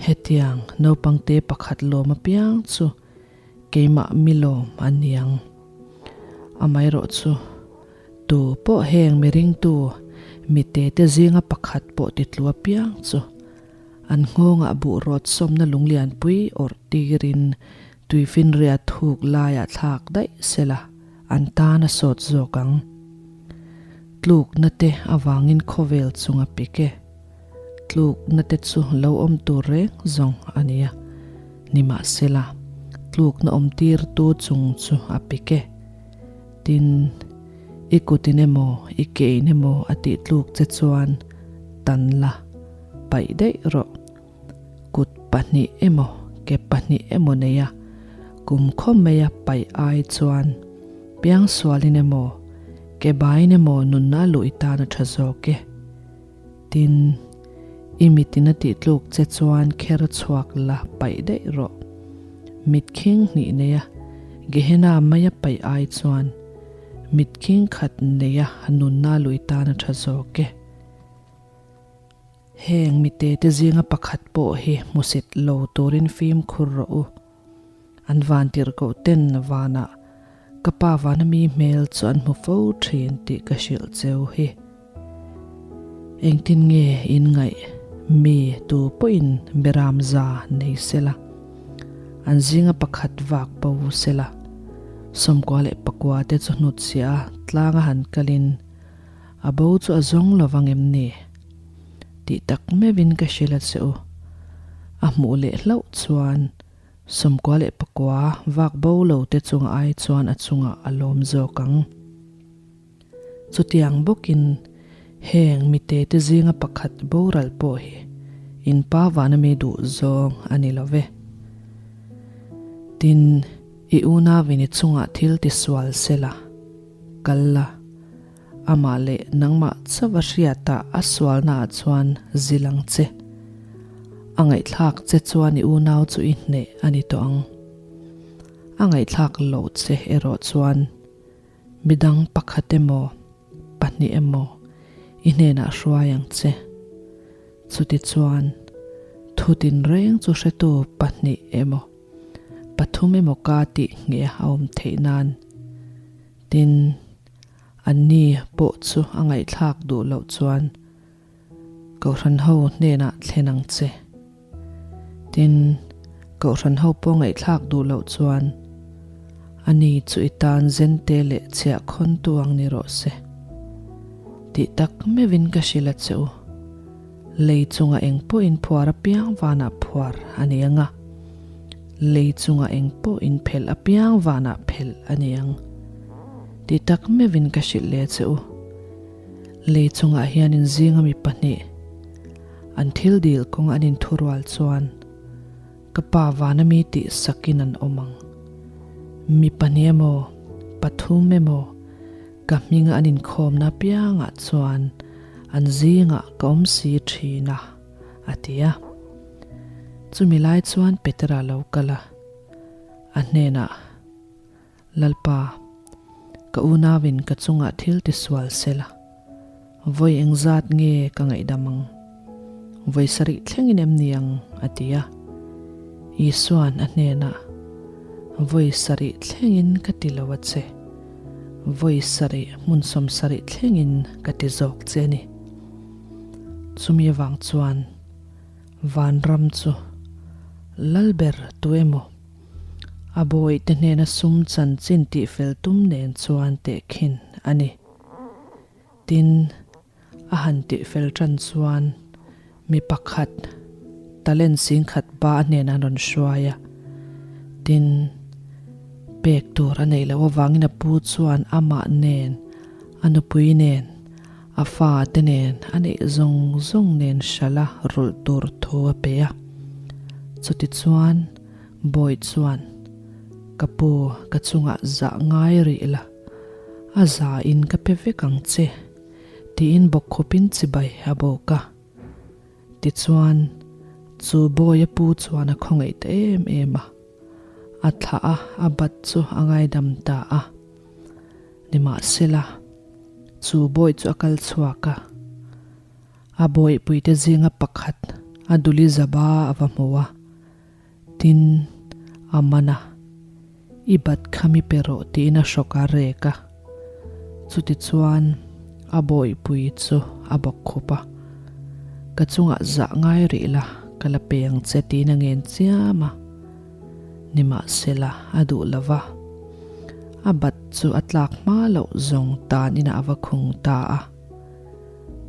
hetiang naupangte pakhat lawm apiang chu keimah mi lawm an ni ang. Amaherawh chu, tu pawh heng mi ringtu mite te zinga pakhat pawh titlu apiang chu an nghawngah buh rawt sawmna lunglianpui awrh tirin tuifinriat thuk laiah thlak daih sela an tan a sawt zawk ang. Tlukna te avangin khawvel chung a pik e. Tlukna te chu lo awm tur reng zawng a nia. Nimahsela, tlukna awm tirtu chung chu a pik e. Tin, i kutin emaw, i kein emaw a tih tluk che chuan tan la, paih daih rawh. Kut pahnih emaw, ke pahnih emaw neia kum khaw maia paih ai chuan piangsualin emaw, ke baiin emaw nunna luh i tan a tha zawk e. Tin, i mitin a tih tluk che chuan kher chhuak la paih daih rawh. Mit khing hnih neia Gehenna maia paih ai chuan mit khing khat neia nunna luh i tan a tha zawk e. Heng mite te zinga pakhat pawh hi hmusit lo turin fimkhur rawh u. An vantirhkoh ten vanah Ka Pa vana mi hmel chu an hmu fo thin tih ka hrilh cheu hi. Engtin nge in ngaih mi tu pawhin beram za nei sela, an zinga pakhat vak bo sela, 98 leh te chu hnutchhiah a tlanga han kalin a bo chu a zawng lo vang em ni? Tih tak meuhin ka hrilh a che u. A hmuh leh hlauh chuan 99 vak bo lo te chunga ai chuan a chungah a lawm zawk ang. Chutiang bawkin heng mitete zinga pakhat boral pawh hi in pa vana mi duh zawng a ni lo ve. Tin, i unauin i chungah thil tisual sela, kal la, amah leh nangmah chauh a hriatah a sualnaah chuan zil ang che. A ngaihthlak che chuan i unau chu i hneh a ni tawh ang. A ngaihthlak loh che erawh chuan Midang pakhat emaw, pahnih emaw i hnenah hruai ang che. Chutichuan, thu tinreng chu hretu pahnih emaw, pathum emaw ka tih ngheh a awm theih nan. Tin, anni pawh chu a ngaihthlak duh loh chuan Kohhran ho hnenah thlen ang che. Tin, Kohhran ho pawh ngaihthlak duh loh chuan ani chu i tan zente leh chhiah khawntu ang ni rawh se. Tih tak meuhin ka hrilh a che u. Lei chunga eng pawh in phuar apiang vanah phuar a ni ang a, lei chunga eng pawh in phelh apiang vanah phelh a ni ang. Tih tak meuhin ka hrilh leh che u. Lei chungah hian in zinga mi pahnih an thil dil kawng an inthurual chuan ka pa vana mi tih sakin an awm ang. Mi pahnih emaw, pathum emaw ka hminga an inkhawmna apiangah chuan an zingah ka awm si thin a, a ti a. Chumi lai chuan Petera lo kal a, a hnenah, Lalpa, ka unauin ka chungah thil tisual sela, vawi engzat nge ka ngaihdam ang? Vawi sarih thlengin em ni ang? a ti a. Isua'n a hnenah, Vawi sarih thlengin ka ti lo a che, vawi sarih hmun 70 thlengin ka ti zawk che a ni. Chumi avang chuan vanram chu Lalber tu emaw? A bawihte hnena sum chanchin tihfel tum nen chuan tehkhin a ni. Tin, a han tihfel tan chuan mi pakhat talent singkhat ba a hnenah an rawn hruai a. Tin, pek tur a neih loh avangin a pu chuan amah nen, a nupui nen, a fate nen, a neih zawng zawng nen hralh a rulh tur thu a pe a. Chutichuan, Bawi chuan, Ka pu, ka chungah zah ngai rih la, a za in ka pe vek ang che, tiin bawkkhawpin chibai a bawk a. Tichuan, chu Bawia pu chuan a khawngaih ta em em a, a thlah a, a bat chu a ngaidam ta a. Nimahsela, chu Bawi chu a kal chhuak a. A bawihpuite zinga pakhat a duli zaba a va hmu a, tin, a man a, I bat kha mi pe rawh tiin a hrawk a rek a. Chutichuan a bawihpui chu a bawk khup a, Ka chungah zah ngai rih la, ka la pe ang che tiin a ngen chiam a. Nimahsela a duh lo va, a bat chu a tlak hma loh zawng tan inah a va khung ta a.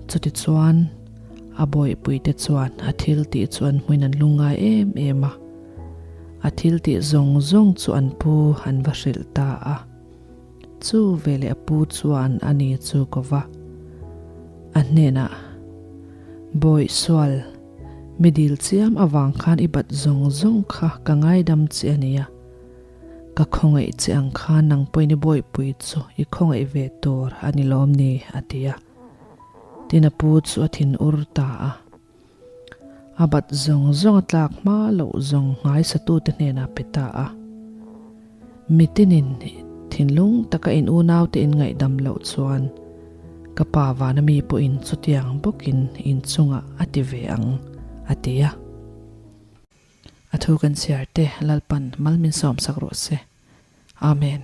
Chutichuan, a bawihpuite chuan a thil tih chu an hmuin an lungngai em em a. A thil tih zawng zawng chu an pu an va hrilh ta a. Chu veleh a pu chuan a ni chu ko va. A hnenah, Bawih sual, mi dil chiam avang khan i bat zawng zawng kha ka ngaidam che a nia. Ka khawngaih che ang khan nang pawhin i bawihpui chu i khawngaih ve tur a ni lawm ni? a ti a. Tin a pu chu a thin ur ta a. A bat zawng zawng a tlak hma loh zawng nghaisatute hnenah pe ta a. Mitinin thinlung taka in unaute in ngaihdam loh chuan ka pa vana mi pawhin chutiang bawkin in chungah a ti ve ang, a ti a. A thu kan chhiar te Lalpan mal min sawmsak rawh se. Amen.